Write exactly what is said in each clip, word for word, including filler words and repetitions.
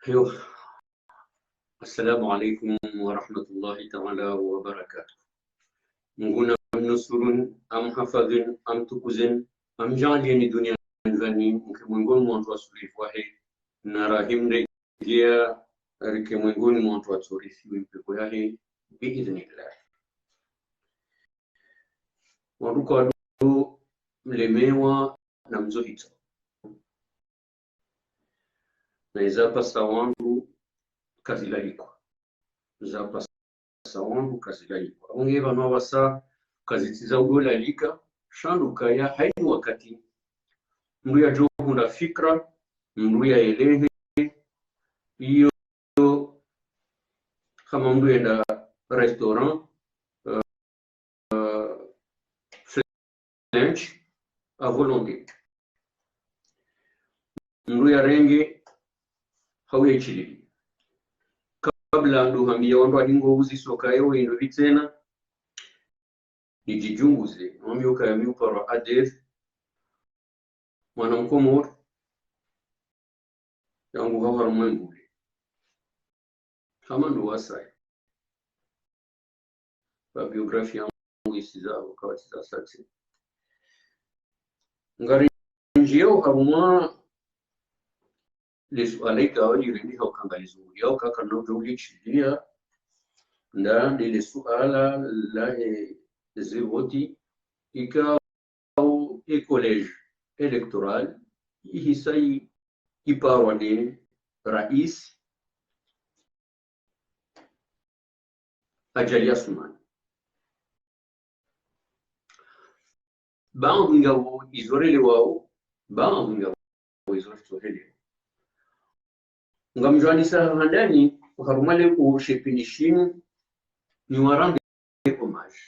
Yo. Assalamu alaikum wa rahmatullahi ta'ala wa barakatuh. Mungu namnusuruni, amhafadhwini, amtukuzeni, amdjaanliyeni duniya ndzima, mke mwengoni mwa wandru wasulifu wahe, na rahimredjeya rike mwengoni mwa wandru watsorifiwa mpepo yahe, biidhnillah. Wandru kwadu mlemewa na mdzohitso. Na iza pasa wandru kazilalikwa. Za pasa wandru kazilalikwa. Onge pvanu wasa kazitsi za udolalika, sha ndo ukaya hayina wakati mndru yadjo hundra fikra, mndru yaelehe, iyo hama mndru yenda restaurant, euh, French, à volonté. Mndru yarenge, hau yeshilili. Kabla ndo hambia wandru wadingo uzi soka yo, indo pvi tsena, nidjidjunguze, mwambie ukaya mi uparwa Adel, mwana Mkomori, yangu hau harumwa e ngule. Hama ndo wasaya. Ba biographie yangu isiza, ukawa tiza satse. Ngarinjiyao harumwa le suala ikao lireni hau kangalizunguliyao kaka na udjo ulishiliya, nda ndele suala lahe zivoti ikao e collège électoral ihisa i-, iparwa ne rais Adjali Assoumani. Baadhwi ngapvo izo relewao, baadhwi ngapvo izo ritsohelewa. Ngamdjo andisa handani, harumwa le ushepeni shinu, ni warende hommage.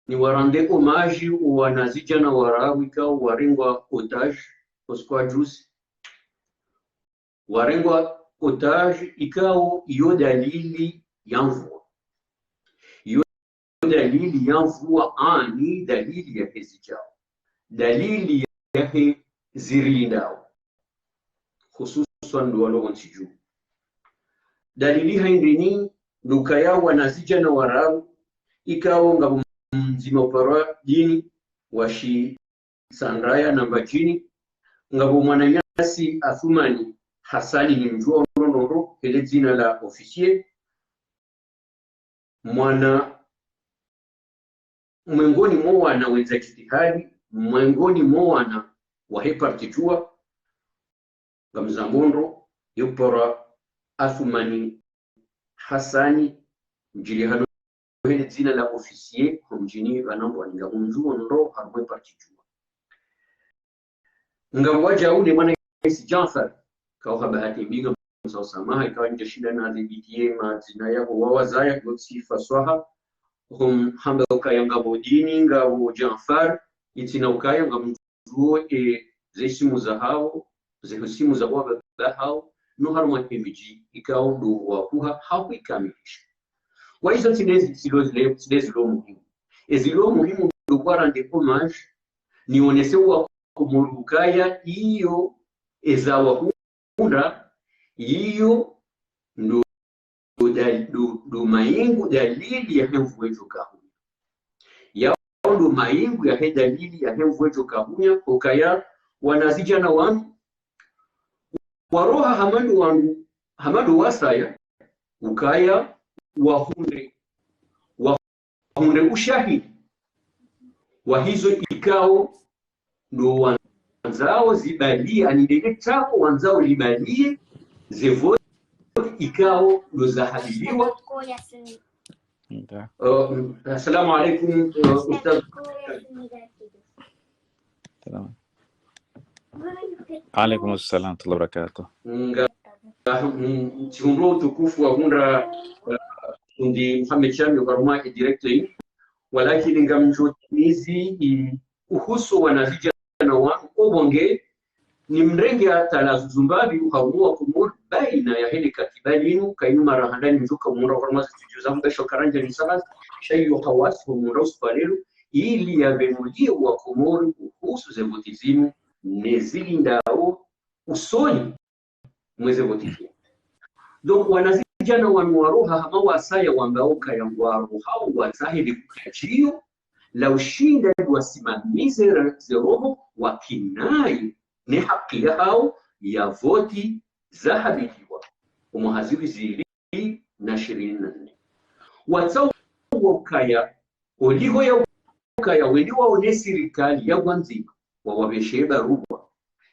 Ni warende hommage wanazidjana wararu ikao warengwa otage, usiku wa juzi. Warengwa otage ikao iyo dalili ya mvua. Iyo dalili ya mvua, ani dalili yahe zidjao. Dalili yahe zirilindao. Hususwan ndo walo wontsi dju. Dalili hindrini, ndo ukaya wanazidjana wararu, ikao ngapvo mdzima uparwa Dini, washi Sandraya na Mbadjini, ngapvo mwananyasi Athumani Hasani ni mdjuwa ndrongondro, hele dzina la officier, mwana mwengoni mwa wana wendza jitihadi, mwengoni mwa wana wahe parti Juwa, ngamzambo ndro, yo uparwa Athumani Hasani, mdjili hano hele dzina la officier, ho mdjini pvanu Mbwani, ngamdjuwo ndro harumwa e parti Juwa. Ngapvo wadjau ne mwananyasi Janfar, ikao ha bahati mbi ngamsao samaha, ikao ndjashinda nadhibitiye madzina yaho wawazaya, yotsi faswaha, hom hamba ukaya ngapvo Dini, ngapvo Janfar, itsina ukaya ngamdjuwo e ze simu zahao, ze simu za wababa hao, no harumwa e midji, ikao ndo wakuha, haku ikamilisha. Wa izo tsi nde zilo, tsi nde zilo muhimu. E zilo muhimu ndo warende hommage, nionese wa Komori ukaya iyo eza wahundra, iyo ndo, ndo dal-, ndo, ndo maingu dalili yahe mvua idjo kahunya. Yao ndo maingu yahe dalili yahe mvua idjo kahunya, ukaya wanazidjana wanu, waroha hama ndo wanu, hama ndo wasaya, ukaya wahundre, wahundre ushahidi wa hizo ikao ndo wandzao zibaliye, ani ndele tsao wandzao libaliye, ze voti ikao ndo zahabiliwa. Nda. Uh, assalamu alaikum, uh, ustadh. Salam. Alaikum salam wa rahmatullahi wa barakatuh. Nga, nga, mm, tsihundru utukufu wa hundra, uh, fundi Mohamed Shami harumwa e direct hii. Walakini ngamdjo timizi i uhusu wanazidjana wa obonge, ni mrenge atala zuzumbapvi uharuwa Komori baina yahe le katiba linu, kayinu mara handani mdjuka umura harumwa ze studio zangu, besho karandja ni saha, sha iyo hawasi ho mura usiku wa lelo, ili yabenuliye wa Komori uhusu ze voti zinu, ne zilindao usoni. mweze voti. Donc, wanazidjana wanu waroha hama wasaya wamba ukaya ngwarohao watsahe le kukadjiyo la ushinda liwasimamize ze roho wakinayi ne haki yahao ya voti zahabiliwa omwaha zihwi zili na shirini na nne. Watsauwa ukaya, oliho ya ukaya wende waone sirikali ya pvwadzima, wawapveshe barua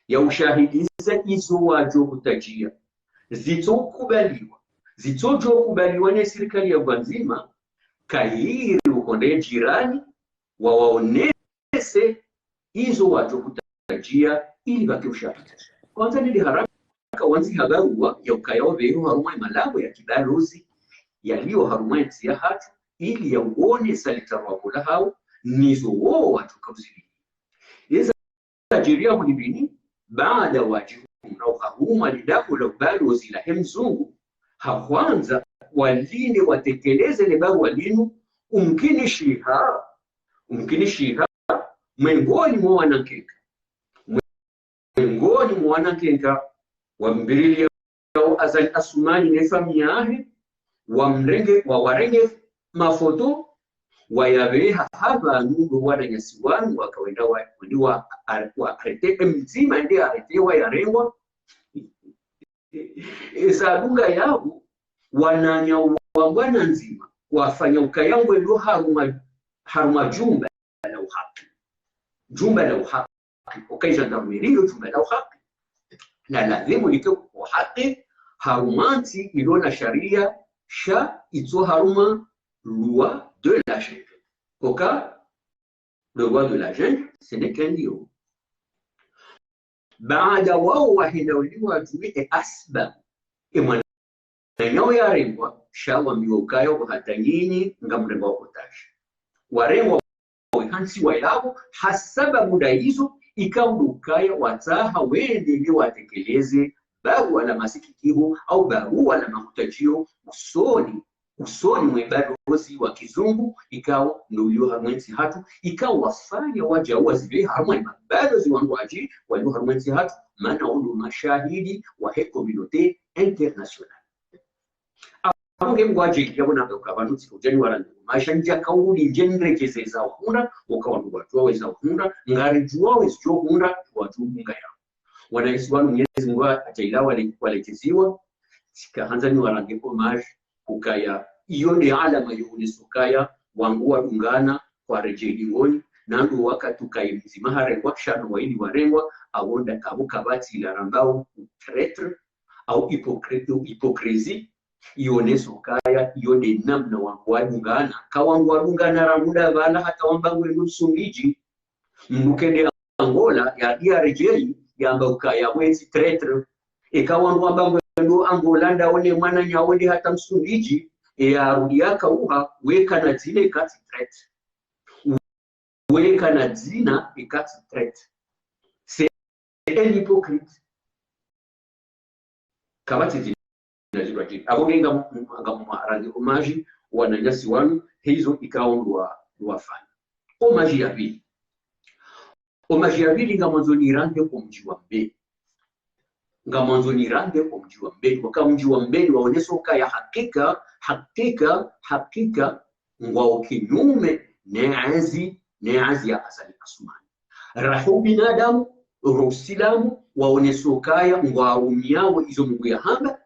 ya ushahidisa izo wadjo hutadjia. Zitsokubaliwa, zitsodjo kubaliwa ne sirikali ya pvwadzima, kayiri uhondre jirani, wawaonese izo wadjo hutadjia ili pvake ushahidisa. Kwanza nende haraka wandziha barua ya ukaya wapveho harumwa ye malango ya kibalozi yaliyo harumwa ye ntsi yahatru, ili yawone salitaro wakola hao, nizo wo wadjo kauzili. Yeza Algeria hunu pvini, baada wadjihundra uharumwa lidaho la ubalozi lahe mzungu, hahwandza walinde watekeleze le barua linu, umkinishiha, umkinishiha, mwengoni mwa wanankenka. Mwengoni mwa wanankenka, wambililia Azali Assoumani ne famiyi yahe, wamrenge, wawarenge mafoto, wayapveha hapvanu ndo wananyasi wanu wakawenda wa, wende wa, ar-, wa arrêté, emdzima ende arrêté wayarengwa. Eza dunga yapvo, wananya wa bwana ndzima, wafanya ukaya ngwendo harumwa, harumwa jumba la uhaki. Jumba la uhaki. Oka gendarmerie yo jumba la uhaki. Na lazimu like uhaki harumwa ntsi ilo na sharia sha itso harumwa loi de la jungle. Oka le roi de la jungle, ce n'est qu'un lion. Baada wao wahenda wende wadjuwe e asbabu, e mwananya wo yarengwa, sha wambiwa ukaya wo hata nyinyi ngamrengwa otage. Warengwa wo hantsiwa yapvo, hasababu nda izo, ikao ndo ukaya watsaha wende nde watekeleze barua la masikitiho au barua la mahutadjio usoni usoni mwe balozi wa kizungu, ikao ndo uliyo harumwa ye ntsi yahatru, ikao wafanya wadjau wazipveha harumwa ye mabalozi wandru wadji waliyo harumwa ye ntsi yahatru, mana wo ndo mashahidi wahe communauté internationale. Apvo nge mngwadje yapvo nanga uka pvanu tsika udjani warandzi, masha ndjaka uli ndje nredjeze za uhundra, uka wandru wadjuwa weza uhundra, ngaridjuwa wezidjo hundra, wadjo hunga yapvo. Wananyasi wanu Mwenyezi Mungu hadjaaliya wale, walekeziwa, tsika handza niwarandze hommage, ukaya iyo nde alama yo uneso ukaya wangu wadungana kwaredjei dingoni, na ndo wakati ukaya mdzima harengwa, sha ndo waili warengwa, apvo nda kapvo kapvatsi ila rambao traître, au hypocr-, hypocrisie, ioneso ukaya iyo nde namna wangu wadungana, ka wangu wadungana rangu nda pvala hata wamba ngwendo Msumbiji, mndru kende Angola, ya, yaredjei, yamba ukaya wetsi traître. Eka wandru wamba ngwendo Angola ndaone mwananya wo nde hata Msumbiji, e yarudi yakauha, weka na dzina ikatsi traître. Weka na dzina ikatsi traître. C'est un hypocrite. Kapvatsi dzina djirwa djiri. Apvo nge ngam-, ngamrandzi hommage wananyasi wanu, he izo ikao ndo wa, ndo wafanya. Hommage ya pvili. Hommage ya pvili ngamwandzo nirandze ho mdji wa Mbeni. Ngamwandzo nirandze ho mdji wa Mbeni. Waka mdji wa Mbeni waoneso ukaya hakika, hakika, hakika, ngwao kinyume ne ezi, ne ezi ya Azali Assoumani. Raha ubinadamu, ro usilamu, waoneso ukaya ngwarumiao izo Mungu yahamba,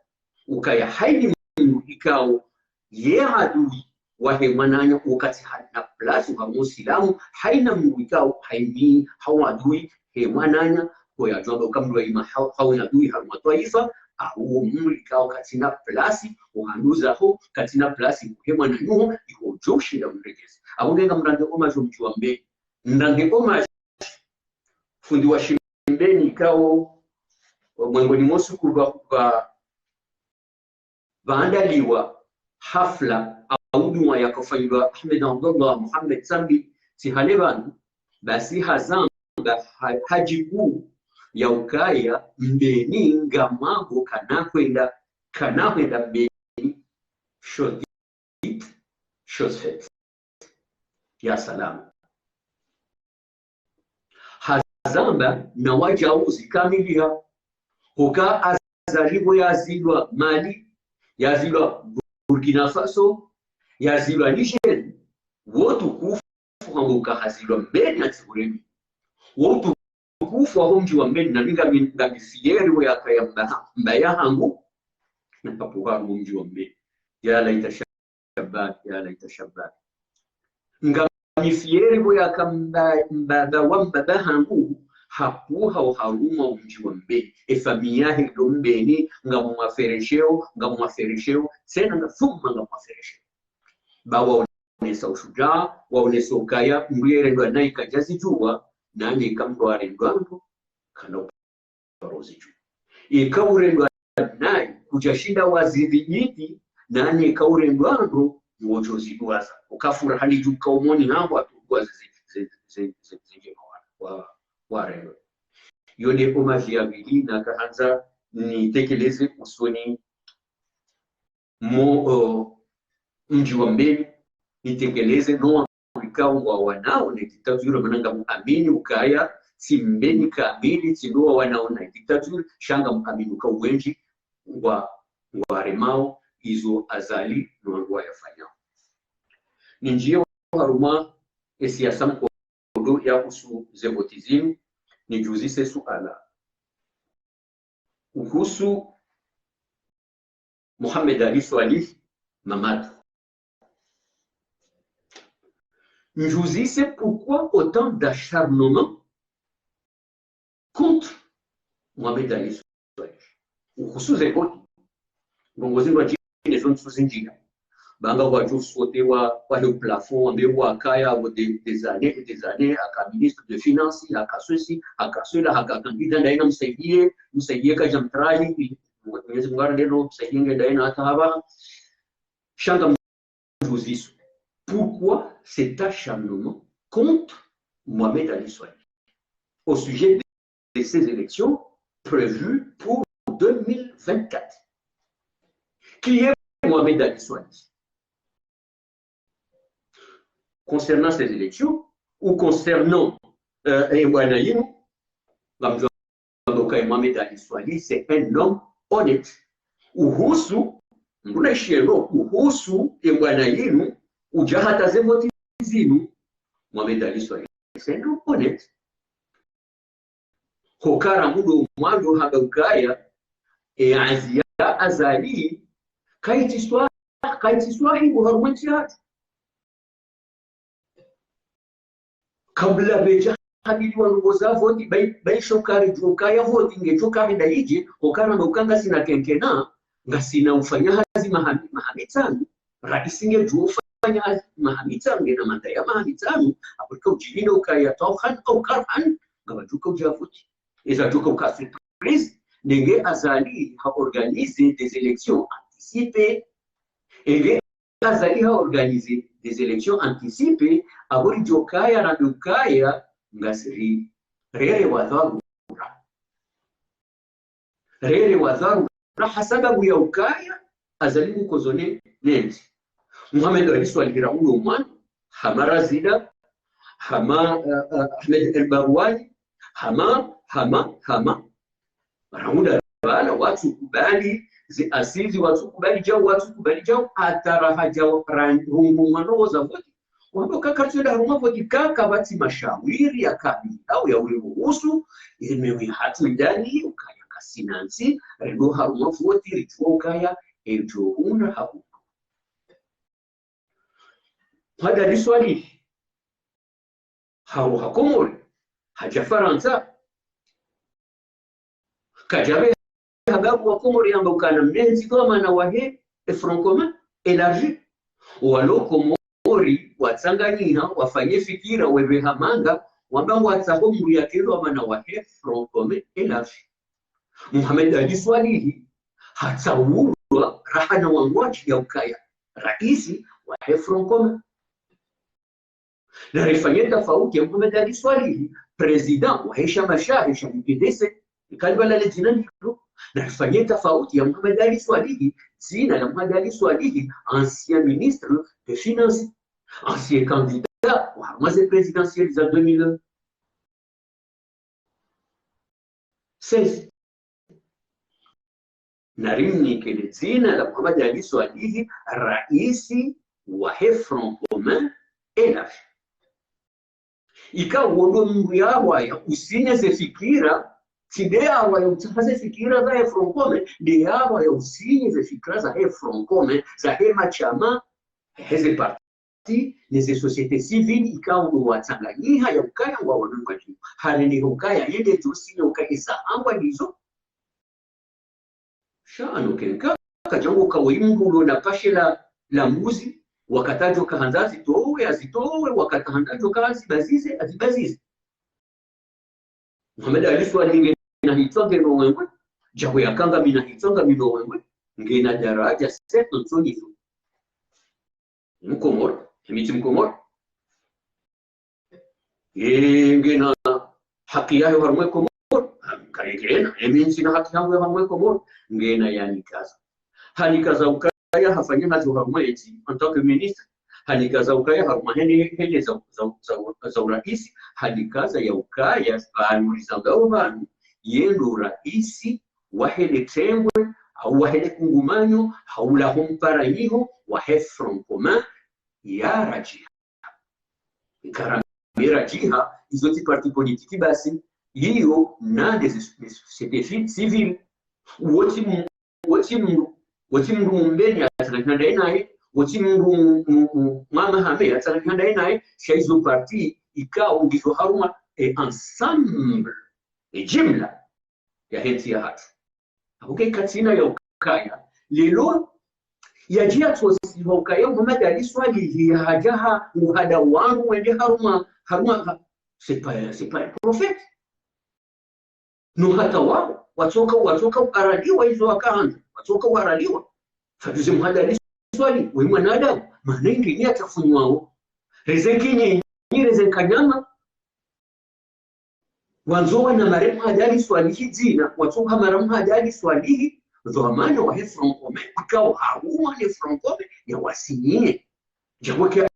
ukaya haina mndru ikao ye adui wahe mwananya, wakati haina place harumwa usilamu, haina mndru ikao haina hau adui he mwananya, ko yadjwamba uka mndru waima hau, hau adui harumwa twaifa, au wo mndru ikao katsina place, uhanduza ho, katsina place he mwananya ho, iho djo ushinda mregeze. Apvo nge ngamrandze hommage ho mdji wa Mbeni. Nirandze hommage fundi wa Shimbeni ikao mwengoni mwa siku pva, pva, pvaandaliwa hafla au dua yakofanyilwa Ahmed Abdallah Mohamed Sambi, tsi hale pvanu, basi hazamba ha-, hadjibu ya ukaya Mbeni ngamambo kana hwenda, kana hwenda Mbeni, shodit, chose faite. Ya salam. Hazamba na wadjau zikamiliha. Huka Azali pvo yazilwa Mali, yazilwa Burkina Faso, yazilwa Niger, wo utukufu hangu uka hazilwa Mbeni atsihuremi. Wo utukufu waho mdji wa Mbeni, nami ngami, ngami fier pvo yakaya mba, mbaya hangu, na kapvuha harumwa mdji wa Mbeni. Ya laita shabab, ya laita shabab. Ngami fier pvo yaka mba, mba, mba wa mbaba hangu, hapvuha oharumwa mdji wa Mbeni. E famille yahe ndo Mbeni, ngamwaferesheo, ngamwaferesheo, tsena nga thumma ngamwaferesheo. Ba waonesa ushujaa, waonesa ukaya, mdru yerendwa nayi kadjazidjuwa, nane ika mdru arendwa ndro, kana uparo zidjuwa. Ika urendwa nayi, kudjashinda wazidhibiti, nane ika urendwa ndro, ngodjo zidjuwa za. Uka furaha ni djuka umoni hangu atukuwa zi, zi, zi, zi, zi, zi, wa, wa, warendwa. Yo nde hommage ya pvili nakahandza nitekeleze usoni mo, o, mdji wa Mbeni, nitekeleze no wandru ikao ngwawanao ne dictature, mana ngamuamini ukaya, tsi Mbeni kamili, tsi ndo wawanao ne dictature, sha ngamuamini uka wendji ngwa, ngwaremao izo Azali no wandru wayafanyao. Nindjiye harumwa e siasa mkodo yahusu ze voti zinu, nidjuzise suala uhusu Mohamed Ali Soilihi Mamadou. Ndjuzise pourquoi autant d'acharnement contre Mohamed Ali Soilihi. Uhusu ze voti. Ndrongoo zindru wadjine zo ntsu zindjia. Ba nga wadjo sauter wa, wa le plafond, wambe wakaya, des, des années et des années, haka ministre de finances, haka ceci, haka cela, haka candidat, ndaye namsaidiye, msaidiye kadjamtrahi, Mwenyezi Mungu arende no, msaidiye nge ndaye na hata hapvaha. Sha ngamdjuziso. Pourquoi cet acharnement contre Mohamed Ali Soilihi au sujet de ces élections prévues pour deux mille vingt-quatre ? Qui est Mohamed Ali Soilihi ? Concernant ces élections, ou concernant, euh, e bwana yinu, ngamdjuwa ukaya Mohamed Ali Soilihi, c'est un homme honnête. Uhusu, mdru na ishiyo, uhusu e bwana yinu, udja hata ze voti zinu, Mohamed Ali Soilihi, c'est un homme honnête. Hukaya mdru mwando hamba ukaya, e, Azali, Azali, kayitsi swa, kayitsi swahibu harumwa entsi yahatru. Kabla pvwadja habiliwa ndrongoo za voti, bayi, bayi sho kari djo kaya voti, ngedjo kari ndayidje, hukaya ndo uka ngasina quinquennat, ngasina ufanya hazi maha mi, maha mitsanu, raisi ngedjo ufanya hazi maha mitsanu, ngena manda ya maha mitsanu, apvo rika udjilinde ukaya tawhan au karhan, ngapvadjo uka udja voti. Eza djo uka surprise, nenge Azali ha organiser des élections anticipées. Enge Azali ha organiser des élections anticipées, apvo ridjo kaya rambe ukaya, ngasi ri, rere wa dharura. Rere wa dharura, hasababu ya ukaya, Azali ngukozone nentsi. Mohamed Ali Soilihi rahulo mwana, hama Razida, hama, eh, eh, Ahmed El Barwani, hama, hama, hama. Raunda pvala, watsu kubali, zi assises, watsu kubali djau, watsu kubali djau, hata raha djau, ran-, rungu mwano woza voti. Wamba uka karitsu enda harumwa voti, ka kapvatsi mashawiri ya kabila, au ya uriruhusu, ilimewe hatru ndani, ukaya ngasina ntsi, rendo harumwa voti, ridjuwa ukaya, edjo unda haku. Mohamed Ali Soilihi, haroha Komori, hadja Farantsa, kadjapve hababu wa Komori yamba ukana mnentsi ndo amana wahe e Front Commun élargi. Walo Komori watsanganyiha, wafanye fikira, wepve hamanga, wamba ngwatsaho mdru yake ndo amana wahe Front Commun élargi. Mohamed Ali Soilihi, hatsaulwa raha na wandru wadji ya ukaya raisi wahe Front Commun. Na rifanye tafauti ya Mohamed Ali Soilihi, président wahe shama shahe sha U P D C, ikali pvala le dzina ndilo. Na rifanye tafauti ya Mohamed Ali Soilihi, dzina la Mohamed Ali Soilihi, ancien ministre des Finances, ancien candidat wa harumwa ze présidentielles za deux mille seize. Narimnike le dzina la Mohamed Ali Soilihi, raisi wahe Front Commun, élargi. Ikao wo ndo mndru yahwaya usinye ze fikira, tsi nde yahwaya utsaha ze fikira zahe Front Commun, nde yahwaya usinye ze fikira zahe Front Commun, zahe mashama, heze parti, neze société civile, ikao ndo watsanganyiha ya ukaya ngwawono ngwadjuu. Harende ukaya yende djo sinye ukaya eza hangwa ndizo. Sha ano kenka, kadjango kawo imbulo na pashe la, la mbuzi, wakati adjo kahandza azitowe, azitowe, wakati handza adjo kazibazize, azibazize. Mohamed Ali Soilihi ngena hitswa ngeno wengwe, djabu ya kanga mina hitswa nga mino wengwe, ngena daraja seto tsonizo. Mkomori, emi tsi Mkomori. Ye ngena haki yahe harumwa Komori, kayikena, emi ntsina haki yangu ya harumwa Komori, ngena yanikaza. Hanikaza ukaya hafanya hazi harumwa entsi, en tant que ministre, hanikaza ukaya harumwa hene, hene za, za, za, za uraisi, hanikaza ya ukaya, pvanu rizangao pvanu, ye ndo raisi, wahe le tengwe, hau wahe le kungumanyo, hau laho mparanyiho, wahe Front Commun, ya radjiha. Ikao ramba radjiha, izo tsi parti politique basi, iyo nande ze, ze société ci-, civile. Wotsi mu-, wotsi mu-, wotsi mndru mbeni atsanganyiha ndaye naye, wotsi mndru mu-, mu-, mu-, mama hame atsanganyiha ndaye naye, sha izo parti ikao ngizo harumwa, e, ensemble, e, jimla, yahe ntsi yahatru. Apvo ke katsina ya ukaya. Lelo, yadjia tsosi ya ukaya, Mohamed Ali Soilihi ya hadja ha, nguhada wandru wende harumwa, harumwa, ha, c'est pas, c'est pas un prophète. No hata wao, watsoka, watsoka uharadiwa izo wakahandza, watsoka uharadiwa. Fatuze Mohamed Ali Soilihi, we mwanadamu, mana indrini yatsafunywao. Reze nkinyi, reze nkanyama. Wandzo wana mare Mohamed Ali Soilihi dzina, watsoka mara Mohamed Ali Soilihi, dhwamana wahe Front Commun, ikao harumwa ne Front Commun, ya wasinye. Djabu ke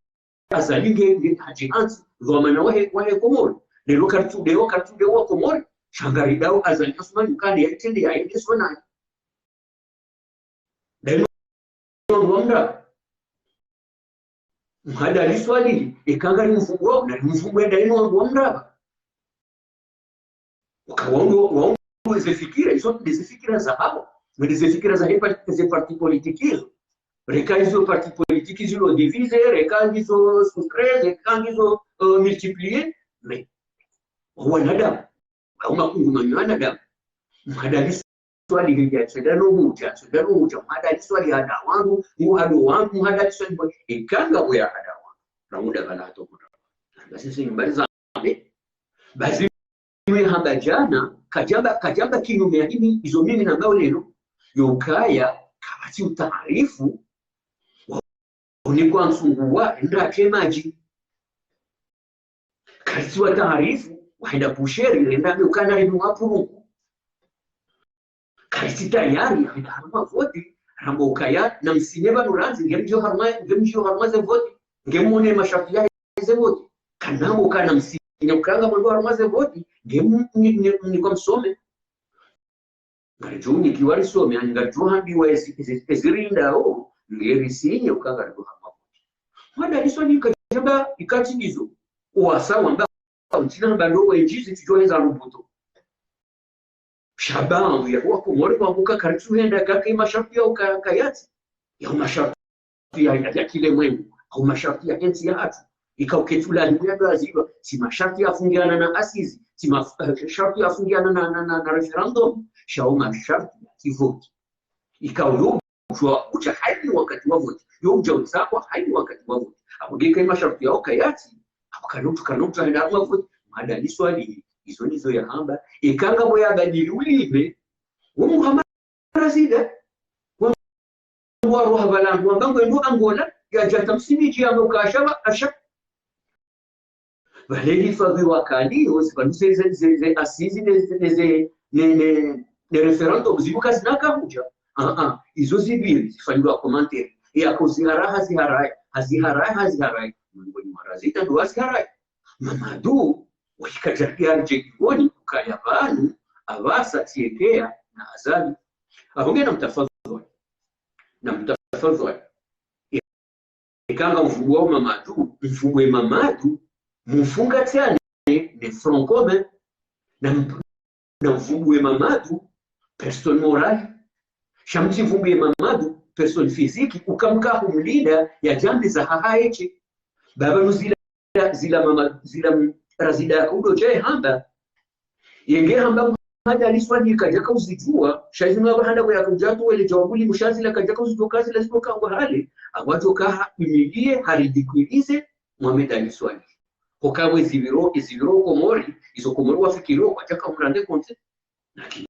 Azali nge, nge hadji hantsi, dhwamana wahe, wahe Komori. Lelo karitsu dewa, karitsu dewa Komori. Sha ngaridao Azali Assoumani ukane ya itende ya ende sonani. Ndaye no wandru wa mraba. Mohamed Ali Soilihi, eka ngari mfungwa, nari mfungwa ndaye no wandru wa mraba. Uka wao, wao, ze fikira, izo nde ze fikira zahawo. Nde ze fikira zahe pa-, ze parti politique izo. Reka izo parti politique zilo divisé, reka izo soustré, reka izo, euh, multiplié. Mais, wanadamu, au makungumanyo ya wanadamu. Mohamed Ali Soilihi ya tsenda no mudja, tsenda no mudja, Mohamed Ali Soilihi hada wandru, nguhado wandru, Mohamed Ali Soilihi, ikao ngapvo ya hada wandru. Ramuda bala hatokuda. Basi si mbali za, basi mwe hamba djana, kadjamba, kadjamba kinyume ya hini, izo mimi nambao lelo, yo ukaya, kapvatsi utaarifu, wa, unikwa nsunguwa, ndra ke madji. Karitsi wa taarifu, wahenda pusheri, renda mi ukana rinu wa puruku. Karitsi tayari, renda harumwa voti, ramba ukaya, na msinye pvanu randzi, nge mdjo harumwa, nge mdjo harumwa ze voti, nge mone masharti ya ze voti. Kana mo kana msinye ukanga mwendo harumwa ze voti, nge m-, ni, ni, ni kwa msome. Ngaridjo unikiwa risome, ani ngaridjo hambiwa ezi, ezi, ezi rindao, nge risinye ukanga ridjo harumwa voti. Mohamed Ali Soilihi kadjamba ikatsi ndizo. Uwasa wamba, ntsina hamba ndo wendji zitsidjo heza rubuto. Sha pvanu ya wa Komori wambuka karitsu henda kake masharti ya uka-, kayatsi. Ya masharti ya, ya, ya kilemwengu, au masharti ya entsi yahatru. Ikao ketsu lazimu ya dwazilwa, si masharti ya fungiana na assises, si ma-, eh, sharti ya fungiana na, na, na, na référendum, sha o masharti ya kivoti. Ikao yo udja, udja haini wakati wa voti, yo udja utsakwa haini wakati wa voti. Apvo nge kai masharti yao kayatsi, apvo kana utru, kana utru henda harumwa voti, Mohamed Ali Soilihi, izo ndizo yahamba, ikao ngapvo ya badili ulime, wo Mohamed Razida, wa, wa roha pvala, wamba ngwendo Angola, yadja hata Msimidji, yamba ukaya sha pva, asha. Pvale hifadhwi wakaliyo, zipvanu ze, ze, ze, ze assises, ne, ne, ze, ne, ne, ne référendum, zibuka zina kahudja. Ah, ah, izo zipviri, zifanyilwa commentaire. Yako ziharaya, haziharaya, haziharaya, haziharaya. Mngoni mwa Razida ndo waziharaya. Mamadou, wahika djaki ya ridje kingoni, ukaya pvanu, apvasa tsiekea na Azali. Apvo nge namtafadhwali. Namtafadhwali. Eka ngamvumbuao Mamadu, mvumbuwe Mamadu, mumfungatsiane ne Front Commun, na mv-, na mvumbuwe Mamadu, personne morale. Sha mtsivumbuwe Mamadu, personne physique, uka mkahumlinda yadje yambe zahahe yeshe. Baba nu zila, zila mama, zila m-, Razida yakaudo djaye hamba. Yenge hamba Mhadjali Swalihi kadjaka uzidjuwa, sha izo ngapvo handa kwe yakaudja tu wele djawabu li msha zila kadjaka uzidjuwa ka zila zidjo kangwa hale, apvo adjo kaha humilier, ha ridiculiser Mohamed Ali Swalihi. Hoka we zipviro, ezipviro Komori, izo Komori wafikiriyo kwadjaka mrande konte. Lakini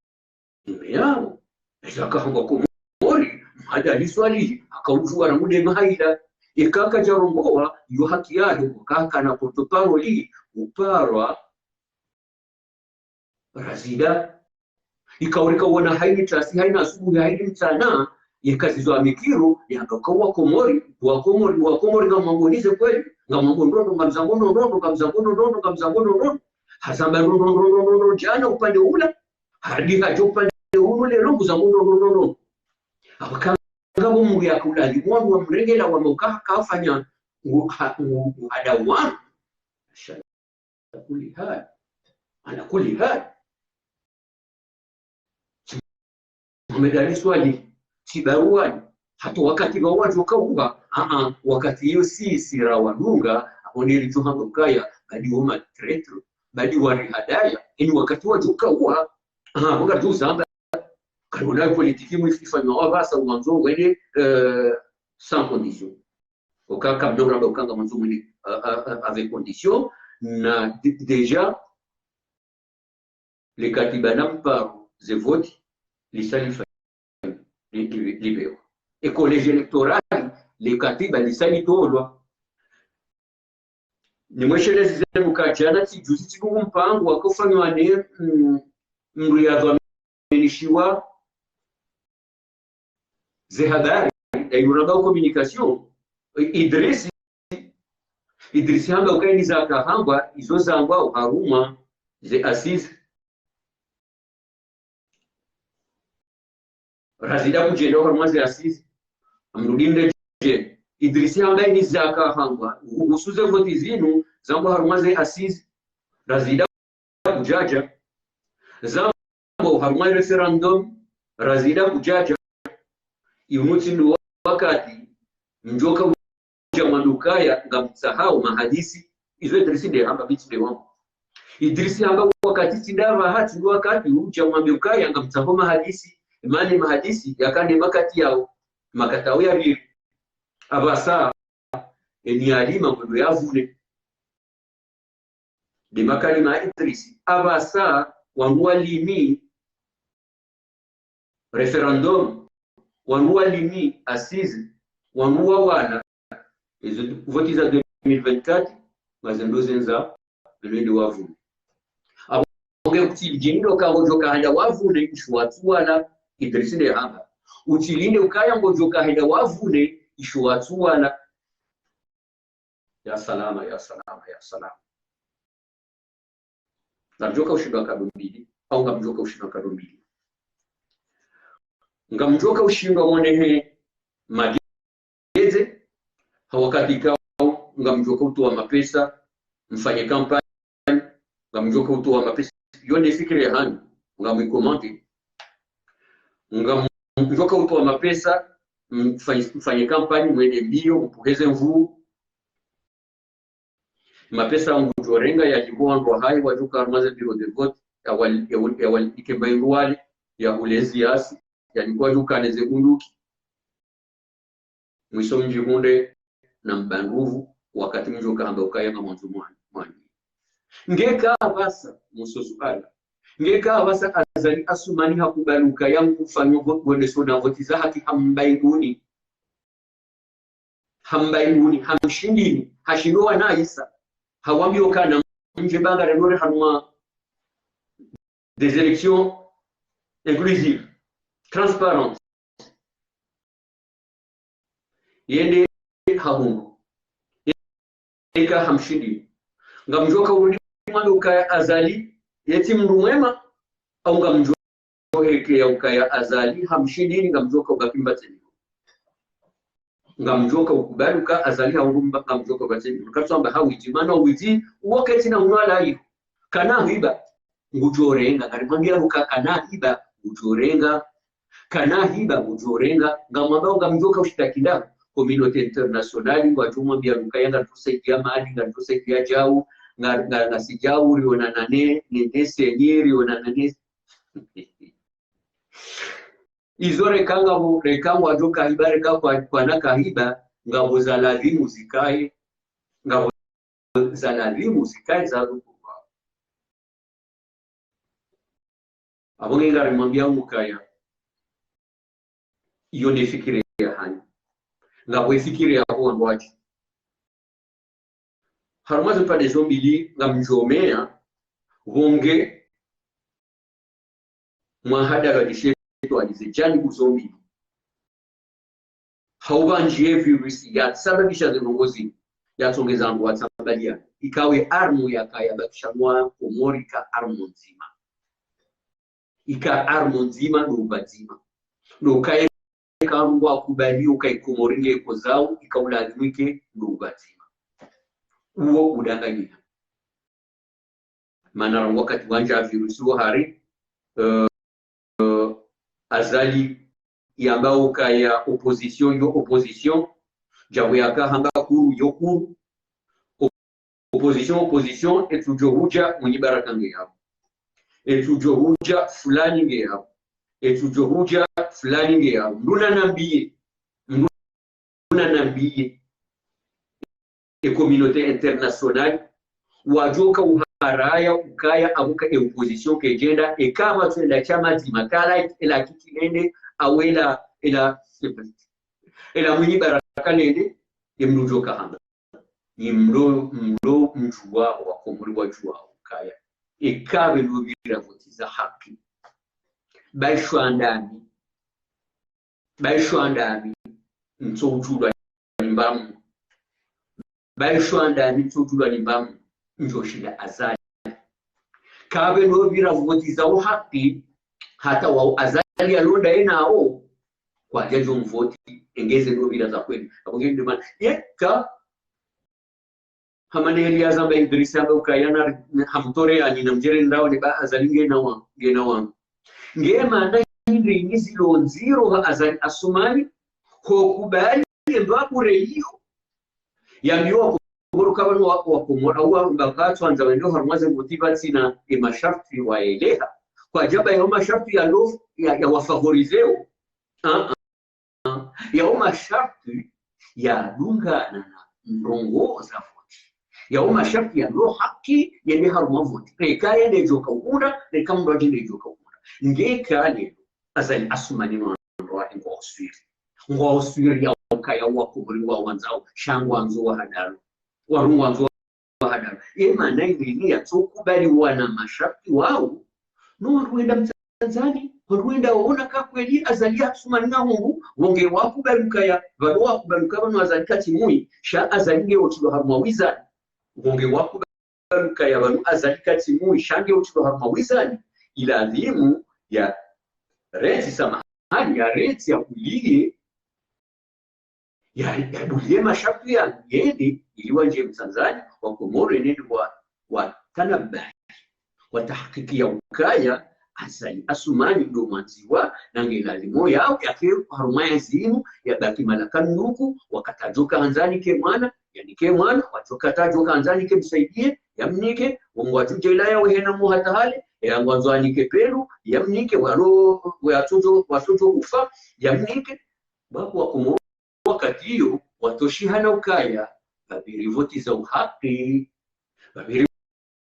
nyume yawo, eza kahangwa Komori, Mhadjali Swalihi, hakaudjuwa rangu nde mahaila. Eka kadjarongowa, yo haki yahe, hoka kana porte-parole, uparwa Razida. Ika urika wona haina ntasi, haina asubuhi, haina mtsana, yeka zizo amikiro, yaka uka wa Komori, wa Komori, wa Komori ngamwambo nize kweli, ngamwambo ndrondro, ngamzambo ndrondro, ngamzambo ndrondro, ngamzambo ndrondro. Hazamba ndrondro, ndrondro, ndrondro, djana upande ula, harudi hadja upande unu leo, nguzambo ndrondro, ndrondro. Apvo kanga bo Mungu yakaulali, wanu wamrengela wamauka kafanya ngu-, ha-, ngu-, nguhada wanu. Ala kulli hal. Ala kulli hal. Mohamed Ali Swalihi, tsi baruwani, hata wakati wawadjo kauha, aa, wakati iyo sisi rawadunga, apvo nde ridjo hamba ukaya, badi wo ma traîtres, badi warihadaya, eni wakati wadjo kauha, aa, apvo ngaridjo uzamba, kariona yo politiki mwifi ifanywa wapvasa umwandzo wende, euh, sans condition. Oka kamdonga ba ukanga mwandzo mwende, euh, euh, euh, avec condition, na d-, déjà, le katiba na mparo ze vote, lisa lifa-, li-, li-, libewa. E collège électoral, le katiba lisa litolwa. Nimwesheleze ze mkadjana tsi juzi tsi bungu mpango wakofanywa ne, mm, mndru yadhwaminishiwa ze habari, ya yuraba communication, I-, Idrisi, Idrisi hamba uka eni zaka hamba, izo zangwa uharumwa ze assises. Razida kudjenda harumwa ze assises. Amrudine dje. Idrisi hamba eni zaka hamba. Uhusu ze vote zinu, zangwa harumwa ze assises. Razida kudjadja. Zangwa harumwa référendum. Razida kudjadja. Inu tsi ndo wakati. Mdjoka udja mwambe ukaya ngamtsahao mahadisi. Izo Idrisi nde hamba, mi tsi nde wangu. Idrisi hamba wakati tsi ndapvaha tsi ndo wakati udja mwambe ukaya ngamtsahao mahadisi. Mana mahadisi yakane makati yawo. Makati yawo yapviri. Apvasa, eni yalima mwendo yavune. Nde makalima ya Idrisi. Apvasa, wandru walimi référendum, wandru walimi assises, wandru wawana, ezo vote za deux mille vingt-quatre, mazendo zendza, lwende wavune. Apvo nge kutsi lidjeni ndo ka ngodjoka handa wavune, isho watsuwala, Idrisi nde hamba. Utsilinde ukaya ngodjoka handa wavune, isho watsuwala. Ya salama, ya salama, ya salama. Ngamdjoka ushindwa nkado mbili, au ngamdjoka ushindwa nkado mbili. Ngamdjoka ushindwa mwonehe mageze, ha wakati kao ngamdjoka utowa mapesa, mfanye campagne, ngamdjoka utowa mapesa. Yo nde fikira yahanyu, ngamwikomante. Ngamdjoka utowa mapesa, mfanye, mfanye campagne, mwende mbio, mpuheze nvuu. Mapesa ngudjorenga yalipve wandru wahahe wadjoka harumwa ze bureau de vote, yawal-, yawal-, yawalike mbaindru wale, yahule ziasi, yalipve wadjoka ne ze bunduki. Mwiso mdjihundre na mbanduvu wakati mdjoka hamba ukaya ngamwandzo mwanyi, mwanyi. Ngeka apvasa, mwiso suala. Ngeka apvasa Azali Asumani hakubali ukaya nkufanyo vo-, vote, sona vote za haki ha mbaindruni. Ha mbaindruni, ha mshindini, hashindwa na Isa. Hawambiyo kana mdje banga lenu harumwa des élections inclusives, transparentes. Yende hahundru. Eka ha mshindini. Ngamdjoka urudi mwambe ukaya Azali, ye tsi mndru mwema, au ngamdjo heke ya ukaya Azali hamshindini, ngamdjoka ubaki mbatseni. Ngamdjoka ukubali uka Azali haurumba, ngamdjoka ubateni. Katsamba hawidzi, mana uwidzi, uwo ketsina unwala iyo. Kana hiba, ngudjorenga. Ngarimwambia uka kana hiba, ngudjorenga. Kana hiba, ngudjorenga. Ngamwamba ngamdjoka ushitaki nda communauté internationale, ngwadjomwambia uka yanga tusaidia mali, nga tusaidia djau, nga, nga, ngasi djau, rionana ne, ne, ne, senyi, rionana ne. Izo reka ngapvo, reka ngwadjo kahiba, reka kwa, kwana kahiba, ngapvo za lazimu zikaye, ngapvo za lazimu zikaye za rukuba. Apvo nge ngarimwambia mukaya, iyo nde fikira yahanyu. Ngapvo ifikira yapvo wandru wadji. Harumwa ze pande zo mbili ngamdjomea, pvonge mwahadara lishetwani ze janibu zo mbili. Haupvandjiye virus yasababisha ze ndrongo zinu, yatsongeza wandru watsambaliya. Ikawe armu yakaya bakisha mwa Komori ka armu ndzima. Ika armu ndzima, ndo pvadzima. Ndo kaye ka ngwakubali uka Ikomori nge kozao, ika ulazimu ike ndo pvadzima. Uwo udanganyika. Mana rangu wakati wandja virus wo hari, eh, eh, Azali yamba ukaya opposition yo opposition, djabu yaka hamba kuru yo kuru, opposition, opposition, etsudjo hudja Mwinyi Baraka nge yapvo. Etsudjo hudja fulani nge yapvo. Etsudjo hudja fulani nge yapvo. Mndru nanambiye. Mndru nanambiye. E communauté internationale. Wadjoka uharaya ukaya apvo ka e opposition kedjenda. Eka pvatsuenda shama dzima kala ela Kiki lende. Awela ela, ela Mwinyi Baraka lende. Emndru djoka hamba. Ni mlo, mlo mdjuwa wa Komori wadjuwa ukaya. Eka pvelo pvira voti za haki. Baishwa ndami. Baishwa ndami. Ntso udjulwa ni mbamu. Baishwa ndami ntso udjulwa ni mbamu. Ndjo shinda Azali. Eka pvelo pvira voti za uhaki. Hata wao Azali yalonda yenao. Kwadjadjo mvoti. Engeze ndo pvira za kweli. Apvo nge ndemana. Yeka. Hamane Elias amba Idrissa amba ukaya na hamtore yani na mdjere ndao ne ba Azali ngena wa, ngena wa. Nge mana hindri ini zilo ndziro ha Azali Assoumani, ho kubali ndo apvure iyo. Yambiwa Komoro ka pvanu wa, wa Komoro, au wa, mba katsu andza wende harumwa ze voti pvatsina e masharti waeleha. Kwadjaba yao masharti yalo, ya, ya wafavorizeo. Ah, ah. Yao masharti yadungana na ndrongoo za voti. Yao masharti yalo haki yende harumwa voti. Reka yende djoka ukunda, reka mndru adjende djoka ukunda. Nge kale, Azali Assoumani no wandru wahe ngwao swiri. Ngwao swiri ya ukaya wa Komori ngwawandzao, sha ngwandzo wahadalo. Waru ngwandzo wahadalo. Ye mana irini yatsokubali wana masharti wao. No wandru wenda Azali, wandru wenda waona ka kweli Azali Assoumani na hungu, wonge wakubali ukaya, pvalo wakubali uka pvanu Azali katsi mwi, sha Azali nge otilo harumwa wizani. Wonge wakubali ukaya pvanu Azali katsi mwi, sha nge otilo harumwa wizani. Ilazimu ya reti samahani, ya reti ya kuliye, ya, ya bulie masharti ya yende, ili wandje mtsandzani, wa Komoro nende wa, wa tanabahi, wa tahakiki ya ukaya, Azali Assoumani ndo mwandziwa, na nge lazimu yao, ya ke harumwa ya zinu, ya baki malaka nuku, wakati adjoka handzani ke mwana, yanike mwana, wadjoka ta adjoka handzani ke msaidie, yamnike, wongo adjudjela ya wehena mo hata hale, ya ngwandzo anike pvelo, yamnike, walo, we atsodjo, watsodjo ufa, yamnike, Baku wa Komoro wakati iyo, watsoshihana ukaya, pvapviri voti za uhaki. Pvapviri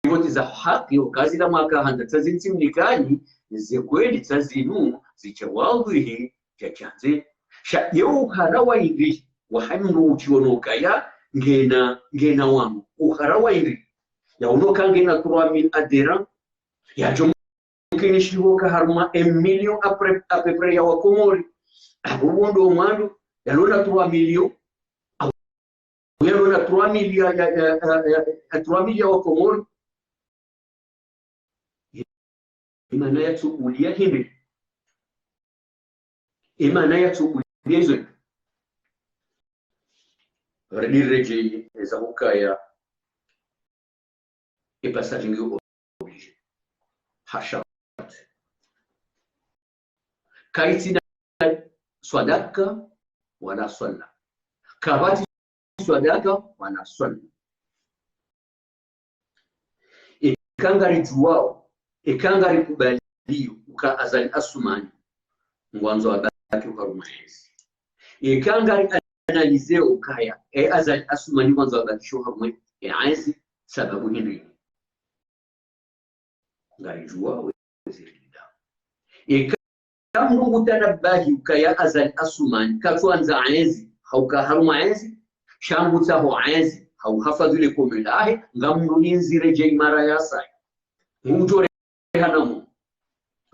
voti za uhaki, uka zila mwaka handza tsa zintsi mnikani, ze kweli tsa zinu, zitsa wadhwihi, dja djandze. Sha, ye uhara wa indri, wa ha mndru utsiono ukaya, ngena, ngena wangu. Uhara wa indri. Ya uno ka ngena trois mille adhérents, yadjo mkinishiho ka harumwa un million à peu, à peu près ya wa Komori. Apvo wo ndo mwando, yalona trois millions. Apvo yalona trois millions ya, ya, ya, ya, ya, trois millions ya wa Komori. Imana yatsubulia hindri. Emana ya tsubu yezo. Redi redjei eza hukaya e passage ngiyo obligé. Ha sharti. Kayitsina swadaka wala swala. Kapvatsi swadaka wala swala. Eka ngaridjuwao, eka ngarikubaliyo, uka Azali Assoumani, ngwandzo abaki oharumwa entsi. Eka ngari analyseo ukaya, e Azali Assoumani ngwandzo abakishe oharumwa entsi, sababu hindri? Ngaridjuwao ezirida. Eka mndru ngutanabahi ukaya Azali Assoumani, katsuandza entsi, hauka harumwa entsi, sha ngutsaho entsi, hau hafadhuli kome lahe, ngamrudindzire dje imara ya saya. Ngudjo rehana mu.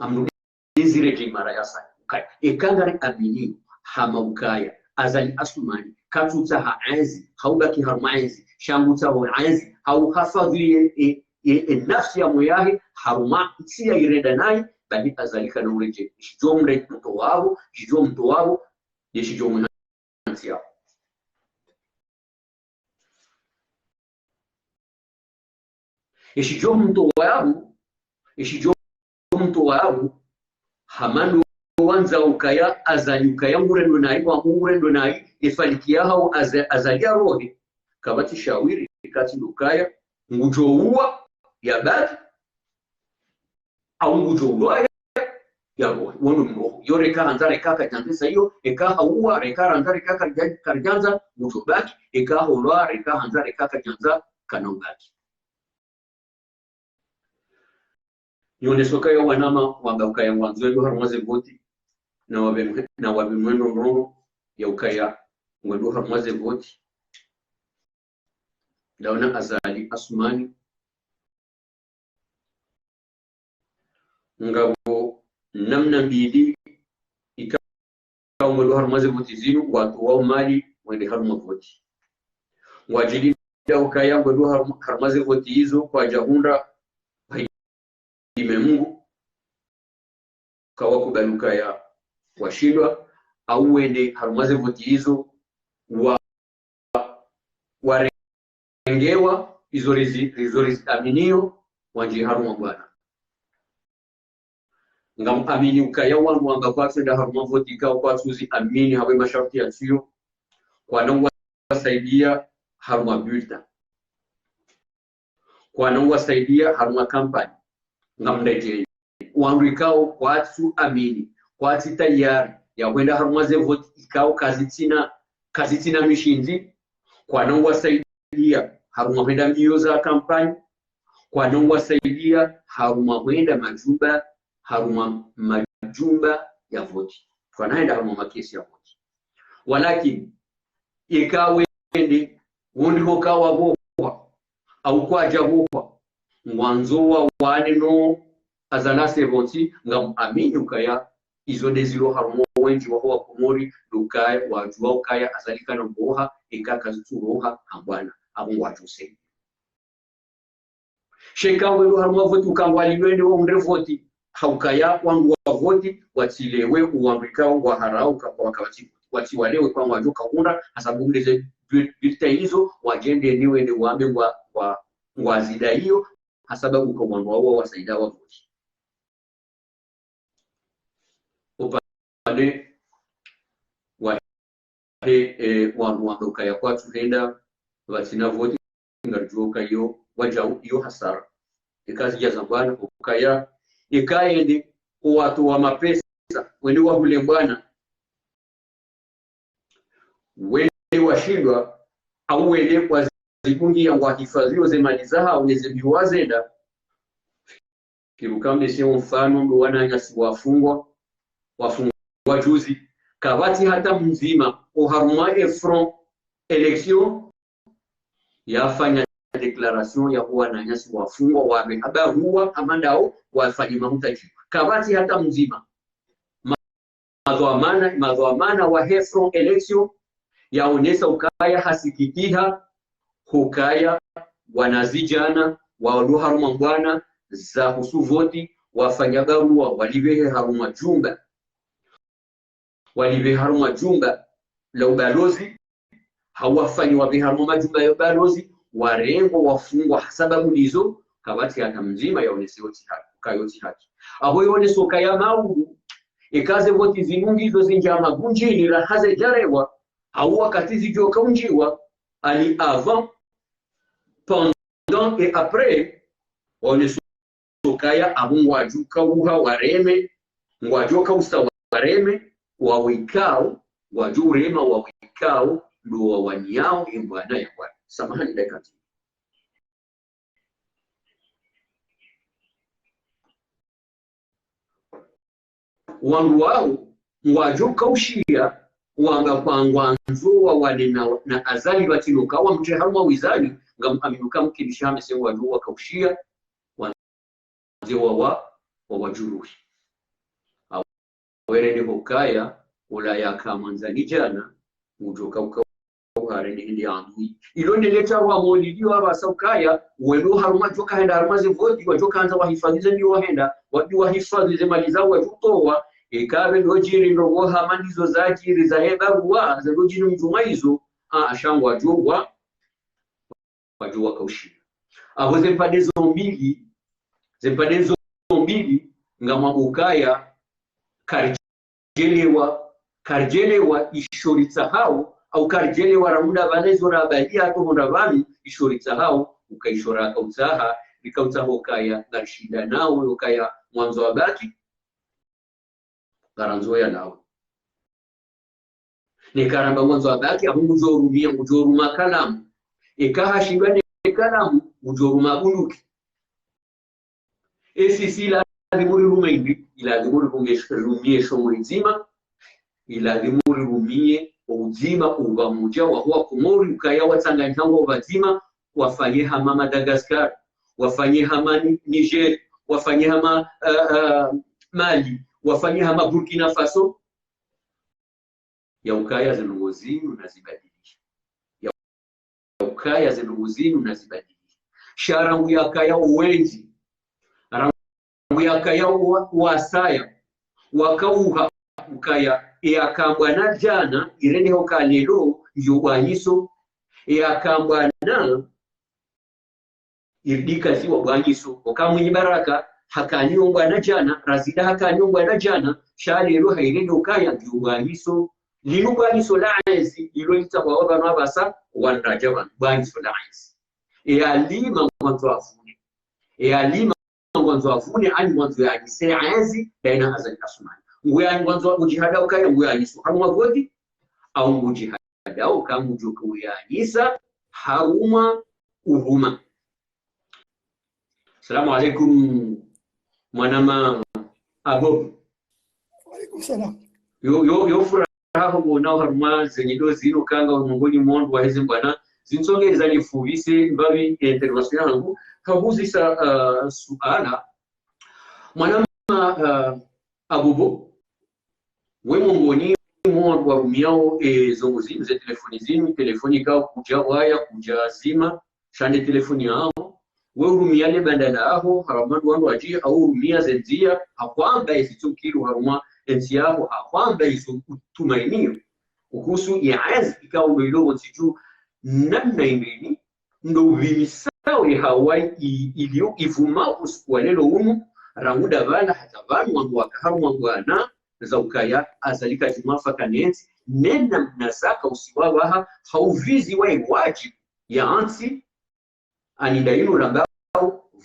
Ngamrudindzire dje imara ya saya. Ukaya, eka ngari amini, hama ukaya, Azali Assoumani, katsutsaha entsi, hau baki harumwa entsi, sha ngutsaho entsi, hau hafadhuli e, e, e, e nafsi ya moyahe, harumwa ntsi ya irenda nayi, bahi Azali kana uredjei. Shidjo mre mtowapvo, shidjo mtowapvo, ye shidjo mhantsiya. Ye shidjo mtowapvo, ye shidjo mtowapvo, hama ndo wandza ukaya Azali ukaya ngurendo nayi, wa ngurendo nayi, efaliki yahao Aza-, Azali yarohe. Kapvatsi shawiri, katsi ndo ukaya, ngudjo uwa, yabaki, au ngudjo ulwaya, yarohe, wono mroho. Yo reka handza reka kadjandza sa iyo, eka hauwa, reka handza reka kadja-, kadjandza, ngudjo baki, eka holwa, reka handza reka kadjandza, kana ubaki. Nioneso ukaya wanama, wamba ukaya ngwandzo wende harumwa ze voti, na wapve mwe-, na wapve mwendo ndrongo, ya ukaya ngwendo harumwa ze voti. Ndaona Azali Assoumani, ngapvo namna mbili ikao ngwendo harumwa ze voti zinu, wandru wa umali wende harumwa voti. Ngwadjilinda ukaya ngwendo harumwa, harumwa ze voti izo, kwadja hundra, ime Mungu, kawakubali ukaya washindwa, au wende harumwa ze voti izo, wa, warengewa, izo rizi-, izo riziaminiyo, wandjie harumwa bwana. Ngamuamini ukaya wandru wamba kwatsu enda harumwa voti ikao kwatsu ziamini hapvo masharti yatsiyo, kwana wasaidia harumwa bulletin. Kwana wasaidia harumwa kampanyi. Ngamredjei. Wandru ikao kwatsu amini, kwatsi tayari ya hwenda harumwa ze voti ikao kazitsina, kazitsina mishindzi. Kwana wasaidia harumwa hwenda mbio za kampanyi. Kwana wasaidia harumwa hwenda majumba, harumwa majumba ya voti. Kwana hwenda harumwa makesi ya voti. Walakini, eka wende, wondri hoka wapvohwa, au kwadja pvohwa, ngwandzo wawane no Azali Assoumani, ngamuamini ukaya izo ndezilo harumwa wendji waho wa Komori, ndo ukaya wadjua ukaya Azali kana pvoha, eka kazitsu pvoha, hambwana, apvo ngwadjo sema. Sha eka wendo harumwa voti uka ngwalilwe ende wahundre voti, ha ukaya wandru wa voti, watsilewe uwandru ikao ngwaharao uka, uka watsi, watsiwalewe kwa ngwadjo kahundra, hasababu ndeze bu-, bulletin izo, wadjende ni wende wambe ngwa, ngwa, ngwazidaiyo, hasababu uka wandru wawo wasaidia wa voti. Upande wahe, eh, wandru wamba ukaya kwatsu henda, pvatsina voti, ngaridjuo ukaya iyo, wadjau iyo hasara. Eka zidja zambwana ukaya, eka yende, owandru wa mapesa, wende wahule mbwana. Wende washindwa, au wende wazibungi ya ngwahifadhiyo ze mali zahao, ne ze mbiwa zenda. Kirukambe se mfano ndo wananyasi wafungwa, wafungwa juzi, kapvatsi hata mdzima, oharumwa e Front Élection, yafanya déclaration ya huwa wananyasi wafungwa, wapve haba huwa amandao, wafanye mahutaji. Kapvatsi hata mdzima. Ma-, madhwamana, madhwamana wahe Front Élection, yaonesa ukaya hasikitiha, hukaya wanazidjana, walo harumwa mbwana, za husu voti, wafanya barua, walipvehe harumwa jumba. walipve harumwa jumba la ubalozi, hau wafanyiwa pve harumwa majumba ya ubalozi, warengwa, wafungwa, ha sababu ndizo, kapvatsi hata mdzima yaonese yo tsi haki, ka yo tsi haki. Apvo yaonesa ukaya maudu, eka ze voti zinu ngizo zindjia magundjini raha zidjarewa, hau wakati zidjoka undjiwa, ani avant, pendant et après, waonesa ukaya apvo ngwadjo kauha wareme, ngwadjo kausa wareme, wawo ikao, ngwadjo urema wawo ikao, ndo wawaniao embwana ya Bwana. Samahani dakika. Wandru wawo ngwadjo kaushia, wanga kwangwandzo wawane na, na Azali pvatsina ukaya mtria harumwa wizani, ngam amini uka mkini shame se ngwadjo wakaushia, wandze wawa, wawajuruhi. Awerende hukaya, ola yaka mwandzani djana, ngudjo kauka uharende hende andui. Ilo ndeleta wa moli liwa apvasa ukaya, wendo harumwa djoka henda harumwa ze voti, wadjoka andza wahifadhi ze ndiwo henda, wadi wahifadhi ze mali zawo wadjutowa, eka pve ndo djiri ndo wo hama ndizo zadjiri za henda ruwa, ze ndo djiri mdjuma izo, a, ashangu wadjo wa, wadjo wakaushia. Apvo ze mpande zo mbili, ze mpande zo mbili, ngamwambo ukaya, karidjelewa, karidjelewa isho ritsahao, au karidjelewa ra muda pvale zo ra bali ya toho nda pvanu isho ritsahao, uka isho rakautsaha, rikautsaha ukaya, ngarishinda nawo, ukaya mwandzo wabaki, ngarandzo ya nawo. Neka ramba mwandzo wabaki, apvo ngudjo rumia, ngudjo ruma kalamu. Eka hashindwa ne kalamu, ngudjo ruma bunduki. Esi si ilazimu rirume indri, ilazimu rirume, rumie shomo lidzima, ilazimu rirumie udzima upvamodja wa huwa Komori, ukaya watsanganyihangwa upvadzima, wafanye hama Madagascar, wafanye hama Ni-, Niger, wafanye hama, eh, eh, Mali, wafanye hama Burkina Faso. Ya ukaya ze ndrongoo zinu nazibadili. Ya ukaya ze ndrongoo zinu nazibadili. Sha rangu yakaya owendji, rangu yakaya wa-, wasaya, wakauha ukaya, eyakambwa na djana, irende hoka lelo, yo bwanyiso, eyakambwa na irdika ziwa bwanyiso. Oka Mwinyi Baraka, hakaniyo mbwana djana, Razida hakaniyo mbwana djana, sha lelo hairende ukaya ndiyo bwanyiso. Linu bwanyiso la enzi, ilo litsahwa wa pvanu apvasa, wandradja pvanu, bwanyiso la enzi. Eyalima ngwandzo avune. Eyalima ngwandzo avune, ani ngwandzo yanyise enzi, daina Azali Assoumani. Nguya ngwandzo ujihada ukaya nguya nyiso harumwa voti, au ngujihada ukaya ngudjo kuyanyisa harumwa uhuma. Salamu alaikum, mwanama Abobo. Wa alaikum salam. Yo, yo, yo furaha ho bona harumwa ze nyido zinu kanga mongoni mwa wandru waheze mbwana. Zintsonge zanifuvise mbapvi intervention yangu. Hahuzisa, ah, suala. Mwanama, ah, Abobo, we mongoni mwa wandru warumiao, eh, zombo zinu, ze telefoni zinu, telefoni kao kudja waya, kudja zima, sha nde telefoni yaho, we urumia le banda laho, harumwa wandru wandru wadji, au urumia ze ndzia, hakwamba ezi tsokiru harumwa entsi yaho, hakwamba izo utumainio. Uhusu ya enzi ikao ndo ilo wontsi dju, namna indrini, ndo upvimisao ye hawa i-, ilio ivuma usiku wa lelo unu, rangu nda pvala hata pvanu wandru waka harumwa mbwana, za ukaya Azali kadjimwafa kanentsi, nena mna zaka usiwa waha, haupvizi wa iwadji ya ntsi, ani nda inu rambao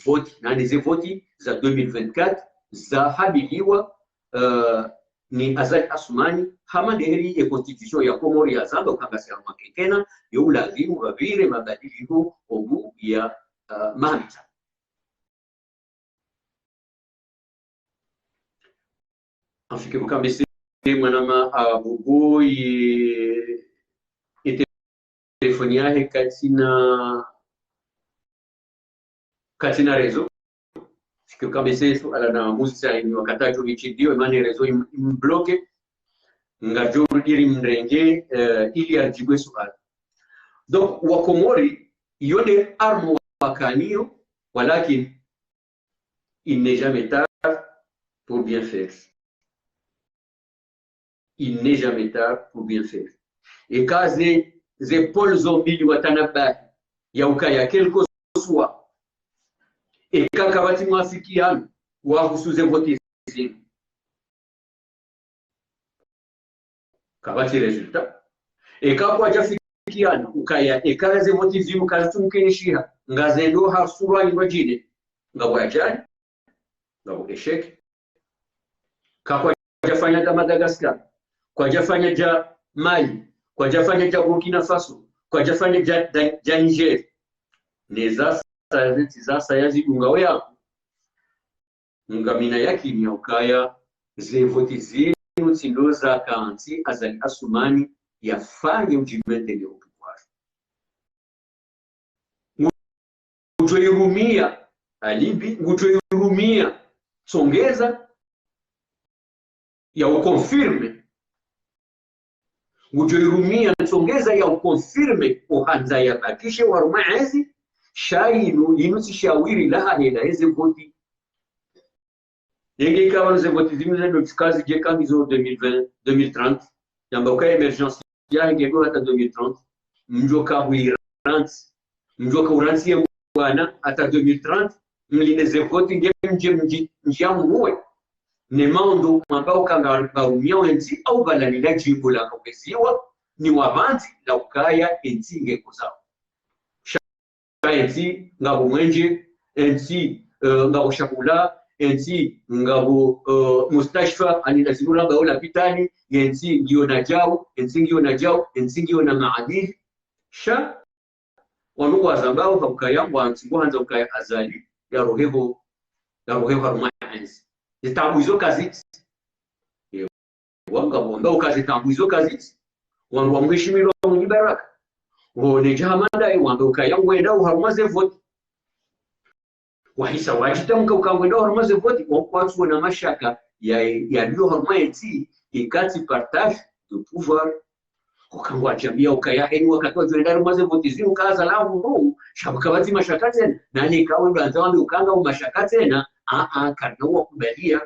voti, nani ze voti za deux mille vingt-quatre, za habiliwa, eh, ni Azali Assoumani, hama ndeheli ye constitution ya Komori ya zamba ukaya ngasi harumwa kenkena, yo ulazimu pvapvire mabadiliho obu ya, eh, mahamita. Amfikiri ukaya mbese mwanama Abobo ye, ye telefoni yahe katsina, katsina réseau. Fikiri ukaya mbese suala namuzisa ini wakati adjo ritsi ndiyo, emana réseau im-, imbloqué. Ngadjo rudi rimrenge, eh, ili aridjibu suala. Donc, wa Komori, yo nde arme wakaniyo, walakin, il n'est jamais tard pour bien faire. il n'est jamais tard pour bien faire. Eka ze, ze pôles zo mbili watanabahi, ya ukaya quel que soit, eka kapvatsi mwafikiano wahusu ze voti zinu, kapvatsi résultat. Eka kwadjafikiana ukaya eka ze voti zinu kazitsumkinishiha, ngazendo ha surwa nyingine, ngapvo ajali, ngapvo échec. Ka kwadjafanya dja Madagascar, kwadjafanya dja Mali, kwadjafanya dja Burkina Faso, kwadjafanya dja, dja, dja Niger. Ne zasaya, ze zasaya zidunga oya. Ngamina yakini ya ukaya ze voti zinu tsi ndo zakantsi Azali Assoumani yafanye udjimaintenir au pouvoir. Ngudjo irumia, Ali Bibi, ngudjo irumia tsongeza ya uconfirmer. Ngudjo irumia tsongeza ya uconfirmer ohandza yabakishe harumwa entsi, sha inu, inu tsi shawiri lahahe la eze voti. Yenge ika pvanu ze voti zinu zendo tsi kazidje ka ngizo deux mille vingt, deux mille trente, yamba uka émergence yahe nge ndo hata deux mille trente, mdjoka huirantsi, mdjoka urantsi ye bwana hata deux mille trente, mlinde ze voti nge mdje mdji, mdji ya muwe. Ne maondo mwamba uka nga, ngarumia entsi au pvala lila djimbo la kaweziwa, ni wapvandzi la ukaya entsi nge kozao. Sha entsi ngapvo Mwenje, entsi, eh, ngapvo shakula, entsi ngapvo, eh, mustashfa, ani lazima uramba yo lapitali, entsi ngiyo na djau, entsi ngiyo na djau, entsi ngiyo na maadili. Sha wanu wazambao ha ukaya ngwantsi, ngwahandza ukaya Azali yarohe ho, yarohe ho harumwa entsi. Ze taabu izo kazitsi. Ewa, ngapvo wamba uka ze taabu izo kazitsi. Wanu wa mheshimiwa Mwinyi Baraka, wo ne djaha manda ye wamba ukaya ngwendao harumwa ze voti. Wahisa wadjitamka uka ngwendao harumwa ze voti, wo kwatsuona mashaka ya, yaliyo harumwa entsi, ikatsi partage de pouvoir. Uka ngwadjambia ukaya heni wakati wadjoenda harumwa ze voti zinu kaza la huru, sha kapvatsi mashaka tsena, nani kawe ndo andza wambe uka ngapvo mashaka tsena, a, a, karina uwakubalia.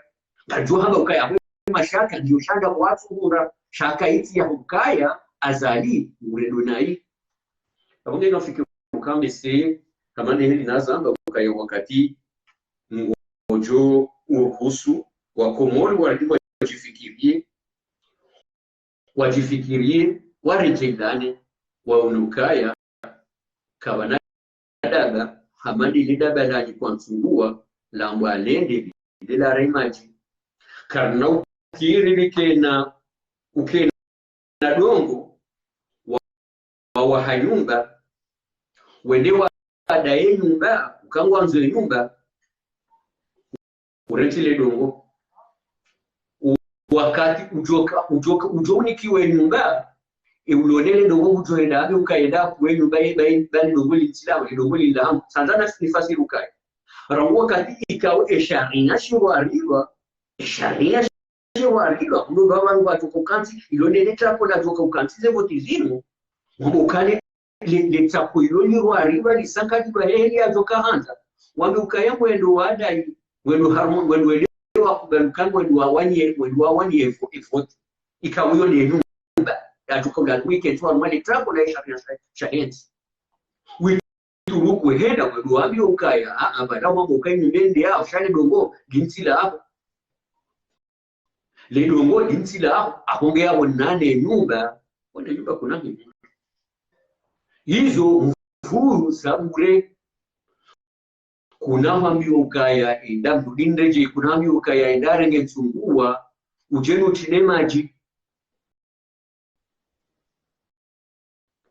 Ngadjo hamba ukaya mashaka ndiyo shanda kwatsuhura, sha kaitsi ya ukaya Azali urendo nayi. Apvo nge nafikiri uka mese, kama ne heli nazamba ukaya wakati ngodjo uruhusu wa Komori warudi wadjifikirie, wadjifikirie, waredjeane, waone ukaya kapvana daba, hama ndile daba la nyi kwantsunguwa, lambwa lende lile la remadji. Karina ukiri likena, ukena dongo, wa, wa, waha nyumba, wende wadaye nyumba, uka ngwandzo ye nyumba, urentsi le dongo. U-, wakati udjoka, udjoka, udjo unikiwe nyumba, e ulone le dongo ngudjo enda, ambe uka enda kuwe nyumba ye, ba, ba le dongo lintsi la, le dongo linla hangu. Sanza na sinifasi rukaye. Rangu wakati ikao e sharia shirwarilwa, e sharia shirwarilwa, kuno ba wanu wadjoka ukantsi, ilo nde le tsako ladjoka ukantsi ze voti zinu, wambe ukaya le, le, le tsako ilo lirwarilwa, lisangadilwa heli yadjoka handza. Wambe ukaya mwendo wadayi, mwendo harumwa, mwendo wende wakubali uka mwendo wawaniye, mwendo wawaniye vo-, e voti. Ikao iyo ne nyumba, yadjoka ula wike tu harumwa le tsako la e sharia sha, sha entsi. Wi- Turuku henda kwedu wambi ukaya, a, a, bada wambo ukaya nyumba nde ya, sha le dongo, lintsi la haho. Le dongo, lintsi la haho, haho nge ya wonane nyumba, wone nyumba kuna nyumba. Izo mvuu za bure. Kuna wambi ukaya enda mdudinde je, kuna wambi ukaya enda renge ntsunguwa, udjenu tine madji.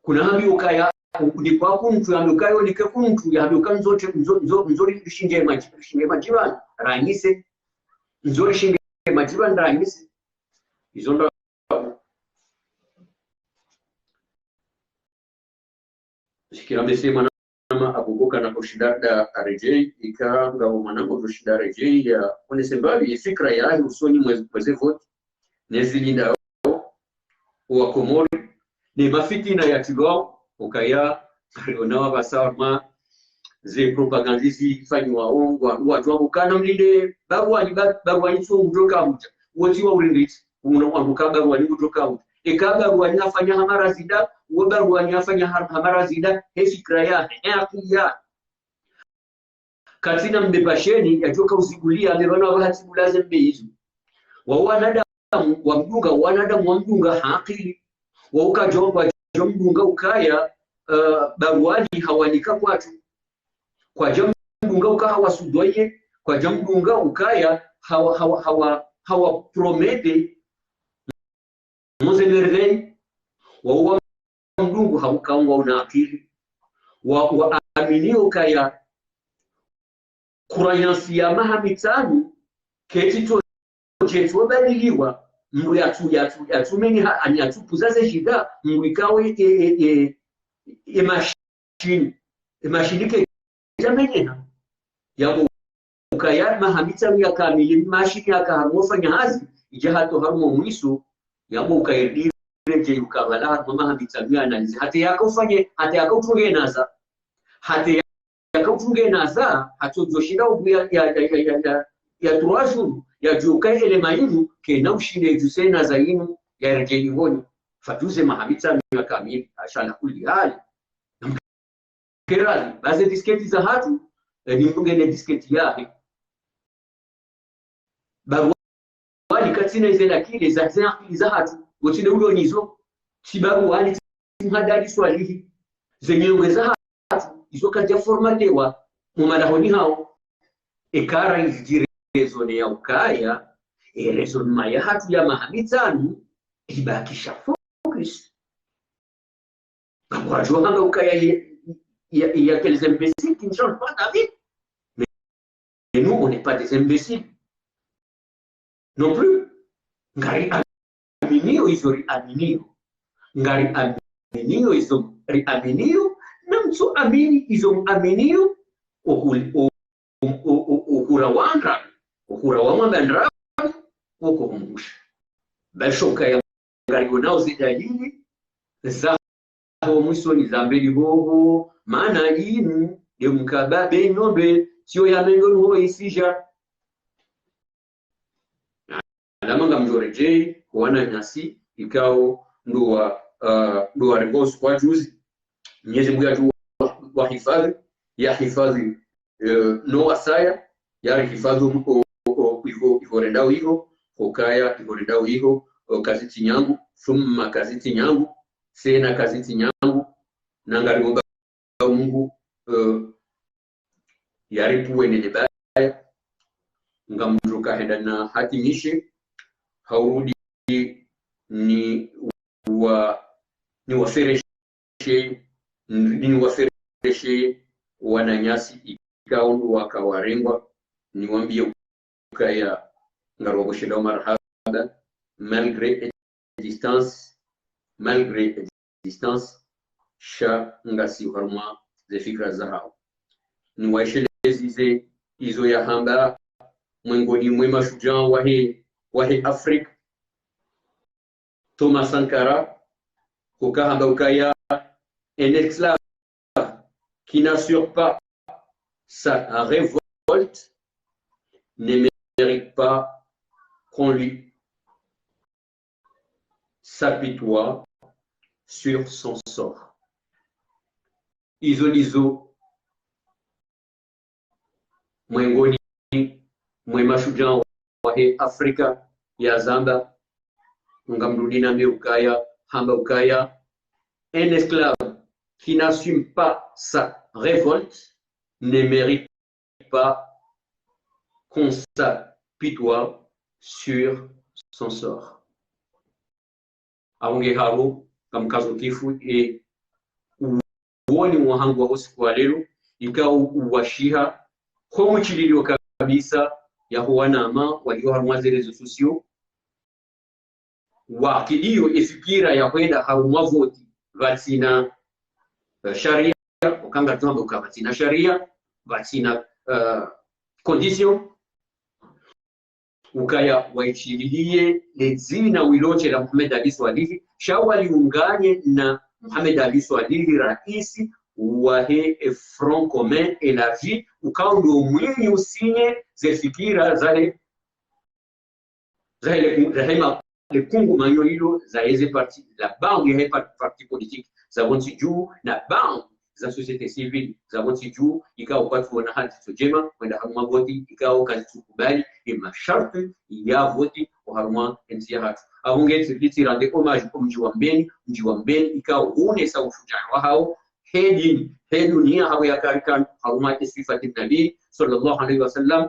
Kuna hambi ukaya, unikwa kuntru, hambi ukaya, unike kuntru, hambi ukaya ndzo te, ndzo, ndzo, ndzo rishinge madji, rishinge madji pvanu, ranyise. Ndzo rishinge madji pvanu, ranyise. Izo ndo. Shikira mese mwana ma Abubakar na kushinda da aredjei, ika ngapvo mwana ngo kushinda aredjei ya, onese mbapvi, fikira yahe usoni mwe, mwe ze voti. Ne zilinda yo, wa Komori, ne mafitina ya tilwao, ukaya, ona wapvasa ma, ze propagande zifanyiwao, ngwa, ngwa, ngwa, ukana mlinde, baruwa ni, ba-, baruwa ni tso mdjoka mdja, wotsi wa urinditsi. Una wangu ka Baruani ngudjo kautsi. Eka Baruani hafanya hama Razida, uwo Baruani hafanya ha-, hama Razida, he fikira yahe, he akili yahe. Katsina mbe pvasheni, yadjoka uziguliya, mbe pvanu apvaha tsi bulaze mbe izo. Wa wanadamu, wamdunga, wanadamu wamdunga ha akili. Wa ukadjo, kwadjo mdunga ukaya, eh, Baruani hawanika kwatsu. Kwadja mdunga uka hawasudwaye, kwadja mdunga ukaya hawa, hawa, hawa, hawa promete Mze Merveille, wa uwa mdungu ha uka ngwa una akili. Wa, wa amini ukaya croyance ya maha mitsanu, ketsi tso, ketsi tso badiliwa, mndru yatsu, yatsu, yatsu meni ha, ani yatsu puza ze shida, mndru ikawe e, e, e, e machine, e machine ke djamenyeha. Yabo ukaya maha mitsanu ya kamili, machine yaka harumwa fanya hazi, idja hata harumwa mwiso, yabo ukaya iredjeyi uka pvala harumwa maha mitsanu ya analyse. Hata yaka ufanye, hata yaka utunge naza. Hata yaka utunge naza, hata udjo shinda ubu ya, ya, ya trois jours, yadjuwe uka elema inu, kena ushinda yadjuse naza inu, yaredjeyi honi. Fadjuze maha mitsanu ya kamili, asha ala kulli hali. Kerali, ba ze disketi zahatru, eh, ni mndru ngena disketi yahe. Baruani katsina ize lakile za, za, zahatru, wotsina ulo nizo, tsi Baruani, tsi Mhadali Swalihi, ze nyongo zahatru, izo kadja formatewa, mu malahoni hawo, ekara idji raisonner ya ukaya, e raisonnement yahatru ya maha mitsanu, ibakisha focus. Ngwadjo hamba ukaya, il y a, il y a que les imbéciles qui ne changent pas d'avis. Mais, mais nous, on n'est pas des imbéciles. Non plus. Ngari aminio izo ri aminio. Ngari aminio izo ri aminio. Na mtsu amini izo mu aminio. Ohu-, o-, o-, o-, o-, ohura wandra, ohura wa mwamba ndra, oko humusha. Bashoka ya ngari onao ze dalili, zaho mwisoni za mbeli hoho, mana inu, de mkaba be nyombe, tiyo ya mendo nuho isija. Alama ngamdjo redjeyi, ho wananyasi, ikao ndo wa, ah, ndo wa rengo usiku wa juzi. Mwenyezi Mungu yadju wa, wahifadhi, yahifadhi, eh, no wasaya, yarihifadhi o, o, o, iho, iho rendao iho, hukaya iho rendao iho, o, kazitsi nyangu, thumma kazitsi nyangu, tsena kazitsi nyangu, na ngari omba Mungu, eh, yaripvuwe nene baya, ngamdjo kahenda na hatimishe, haurudi ni wa, ni wafereshe, ni wafereshe wananyasi ikao ndo waka warengwa, ni wambie ukaya ngarwapvoshelao marahaba, malgré distance, malgré distance, sha ngasi harumwa ze fikira zahao. Ni waishelezi ze izo yahamba mwengoni mwe mashujaa wahe, wahe Afrika, Thomas Sankara, koka hamba ukaya un esclave qui n'assure pas sa révolte ne mérite pas qu'on lui s'apitoie sur son sort. Izo ndizo mwengoni mwe mashujaa wahe Afrika yazamba, ngamrudi nambe ukaya, hamba ukaya, un esclave qui n'assume pas sa révolte ne mérite pas qu'on s'apitoie sur son sort. Aunge haro, ngamkazo kifu e uwoni wahangu wa usiku wa lelo, ikao uwashiha, ho mwitililio kabisa ya ho wanama walio harumwa ze réseaux sociaux, wakidio efikira ya hwenda harumwa voti, pvatsina, eh, sharia, ukanga twamba uka pvatsina sharia, pvatsina, eh, condition, ukaya waishililie le dzina wiloche la Mohamed Ali Soilihi, sha waliunganye na Mohamed Ali Soilihi, raisi wahe, eh, Front Commun Élargi, ukao ndo mwinyi usinye ze fikira zahe, zahe le, zahe ma, le kungumanyo lilo za eze parti, la baadhwi ya he par-, parti politique za pvontsi dju, na baadhwi za société civile za pvontsi dju, ikao kwatsuona ha ndzitso ndjema hwenda harumwa voti, ikao kazitsukubali ye masharti ya voti oharumwa entsi yahatru. Apvo nge tsi-, litsi rendre hommage o mdji wa Mbeni, mdji wa Mbeni ikao wonesa ushujaa wahao, he dini, he dunia hapvo yakarikana harumwa e swifati Nabi, swallallahu alayhi wa sallam,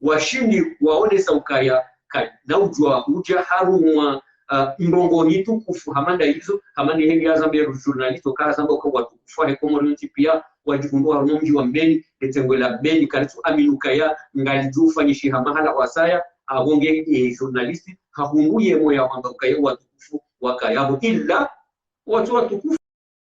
washindi waonesa ukaya ka-, na udjua udja harumwa, ah, ndrongoo nyi tukufu hama nda izo, hama ni heli yazambe ru journaliste, uka hazamba uka watukufu wahe Komori wontsi pia, wadjihundru harumwa mdji wa Mbeni, le tengwe la Mbeni, karitsu amini ukaya ngalidjo ufanyishiha mahala wasaya, apvo nge, eh, journaliste, hahundru ye moya wamba ukaya watukufu wakaya pvo, ila, watsu watukufu.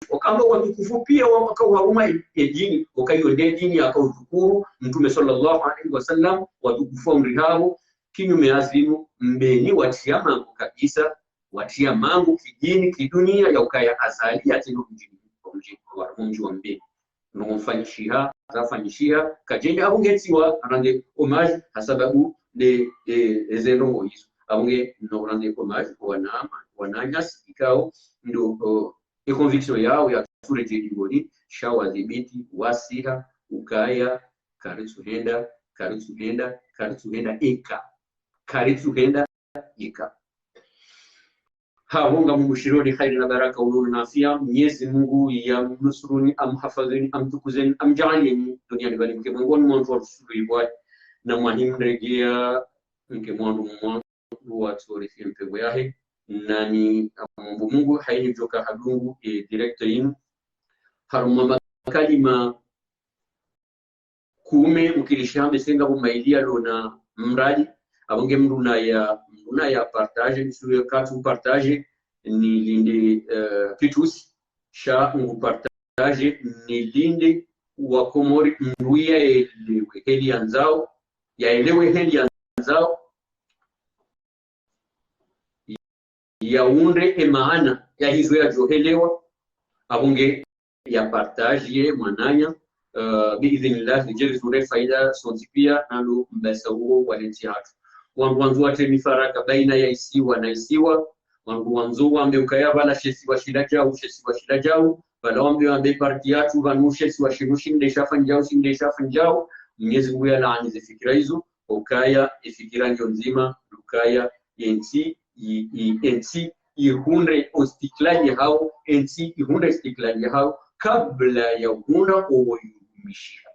Okamba watukufu pia wa-, waka harumwa e-, e dini, waka iyo nde dini yaka udhukuru Mtrume swallallahu alayhi wa sallam, watukufu wa mri hapvo, kinyume ya zinu, Mbeni watria mangu kabisa, watria mangu kidini, kidunia, ya ukaya Azali yatsendo mdji, mdji, wa, mdji wa Mbeni. Ndrongoo mfanyishiha, zafanyishiha, kadjende apvo nge tsiwa rendre hommage, ha sababu nde, e, eze ndrongoo izo. Apvo nge no rendre hommage, wanama, wananyasi, ikao, ndo, o, e conviction yao ya tsuredjei dingoni, sha wadhibiti, wasiha, ukaya, karitsuhenda, karitsuhenda, karitsuhenda eka. Karitsuhenda eka. Hapvo ngamubushironi hairi na baraka, unono na afia, Mnyezi Mungu yamnusuruni, amhafadhuni, amtukuzeni, amdjaalini duniani pvani mke mwengoni mwa wandru wa rusulu ibwai, na mwahi mregea mke mwandru mwa watsorisi mpembo yahe, nani amombo Mungu, haini djoka hadungu, e, direct inu. Harumwa makalima kume, ukirisha mbe senga bu maili ya lona mradi, apvo nge mdru naya, mdru naya partage, nisuwe katsu partage, nilinde, eh, Pitus, sha ngu partage, nilinde wa Komori, mdru yaelewe heli yandzao, yaelewe heli yandzao, yaundre e maana ya hizo yadjohelewa, apvo nge ya partage ye mwananya, eh, bi idhinillah, lidje lizundre faida sontsi pia, nalo mbasa uwo wa he ntsi yahatru. Wandru wandzo watreni faraka baina ya isiwa na isiwa, wandru wandzo wambe ukaya pvala she isiwa shila djau, she isiwa shila djau, pvala wambe wambe parti yatru pvanu she isiwa shinu shinde shafanyao, shinde shafanyao, Mnyezi Mungu yalaani ze fikira izo, ukaya e fikira ngiyo ndzima, ukaya entsi, i, i, entsi ihundre o istiklali yahao, entsi ihundre istiklali yahao, kabla ya uhundra owo yurumishiha.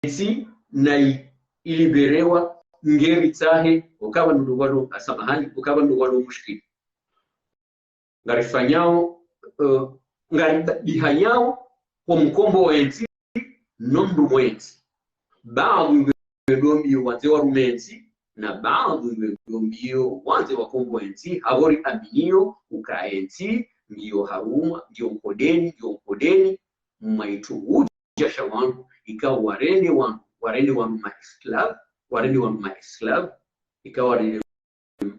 Entsi na i, iliberewa, ngeri tsahe, ukaba ndo walo, samahani, ukaba ndo walo mushkili. Ngarifanyao, eh, ngaribihanyao kwa mkombozi wa entsi, no mdru mwe entsi. Baadhwi ngwendo mbio wandze warume entsi, na baadhwi ngwendo mbio wandze wakomboe entsi, hapvo riaminio uka entsi ngiyo harumwa, ngiyo nkodeni, ngiyo nkodeni, mwa itru udja sha wandru, ikao warende wandru, warende wandru ma esclaves, warende wandru ma esclaves, ikao warende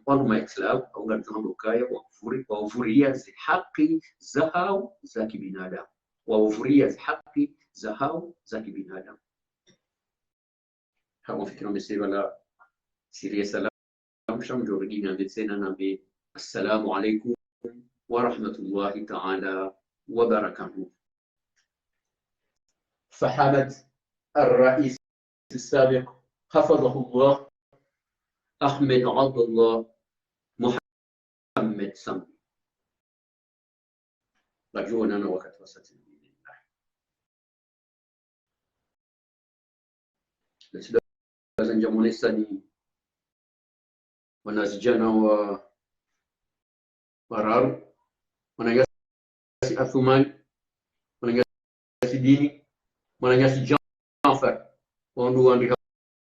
wandru ma esclaves, au ngamdjo hamba ukaya, wavuri-, wavuria ze haki zahao za kibinadamu. Wavuria ze haki zahao za kibinadamu. Hama fikira mbe seba la siriya salam, sha mdjo rudi nambe tsena nambe, assalamu alaikum wa rahmatullahi ta'ala wa barakatuh. فحمد الرئيس السابق حفظه الله أحمد عبد الله محمد سامي. Ngadjo onana wakati wasaya. Nasi baza ndja monesani wanazidjana wa, wararu, mwananyasi Athumani, mwananyasi Dini, mwananyasi Janfar. Wandru wandru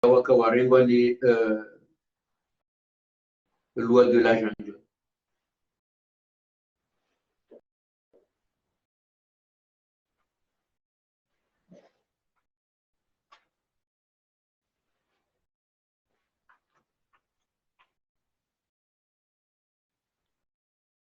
waka warengwa ni, eh, loi de la jungle.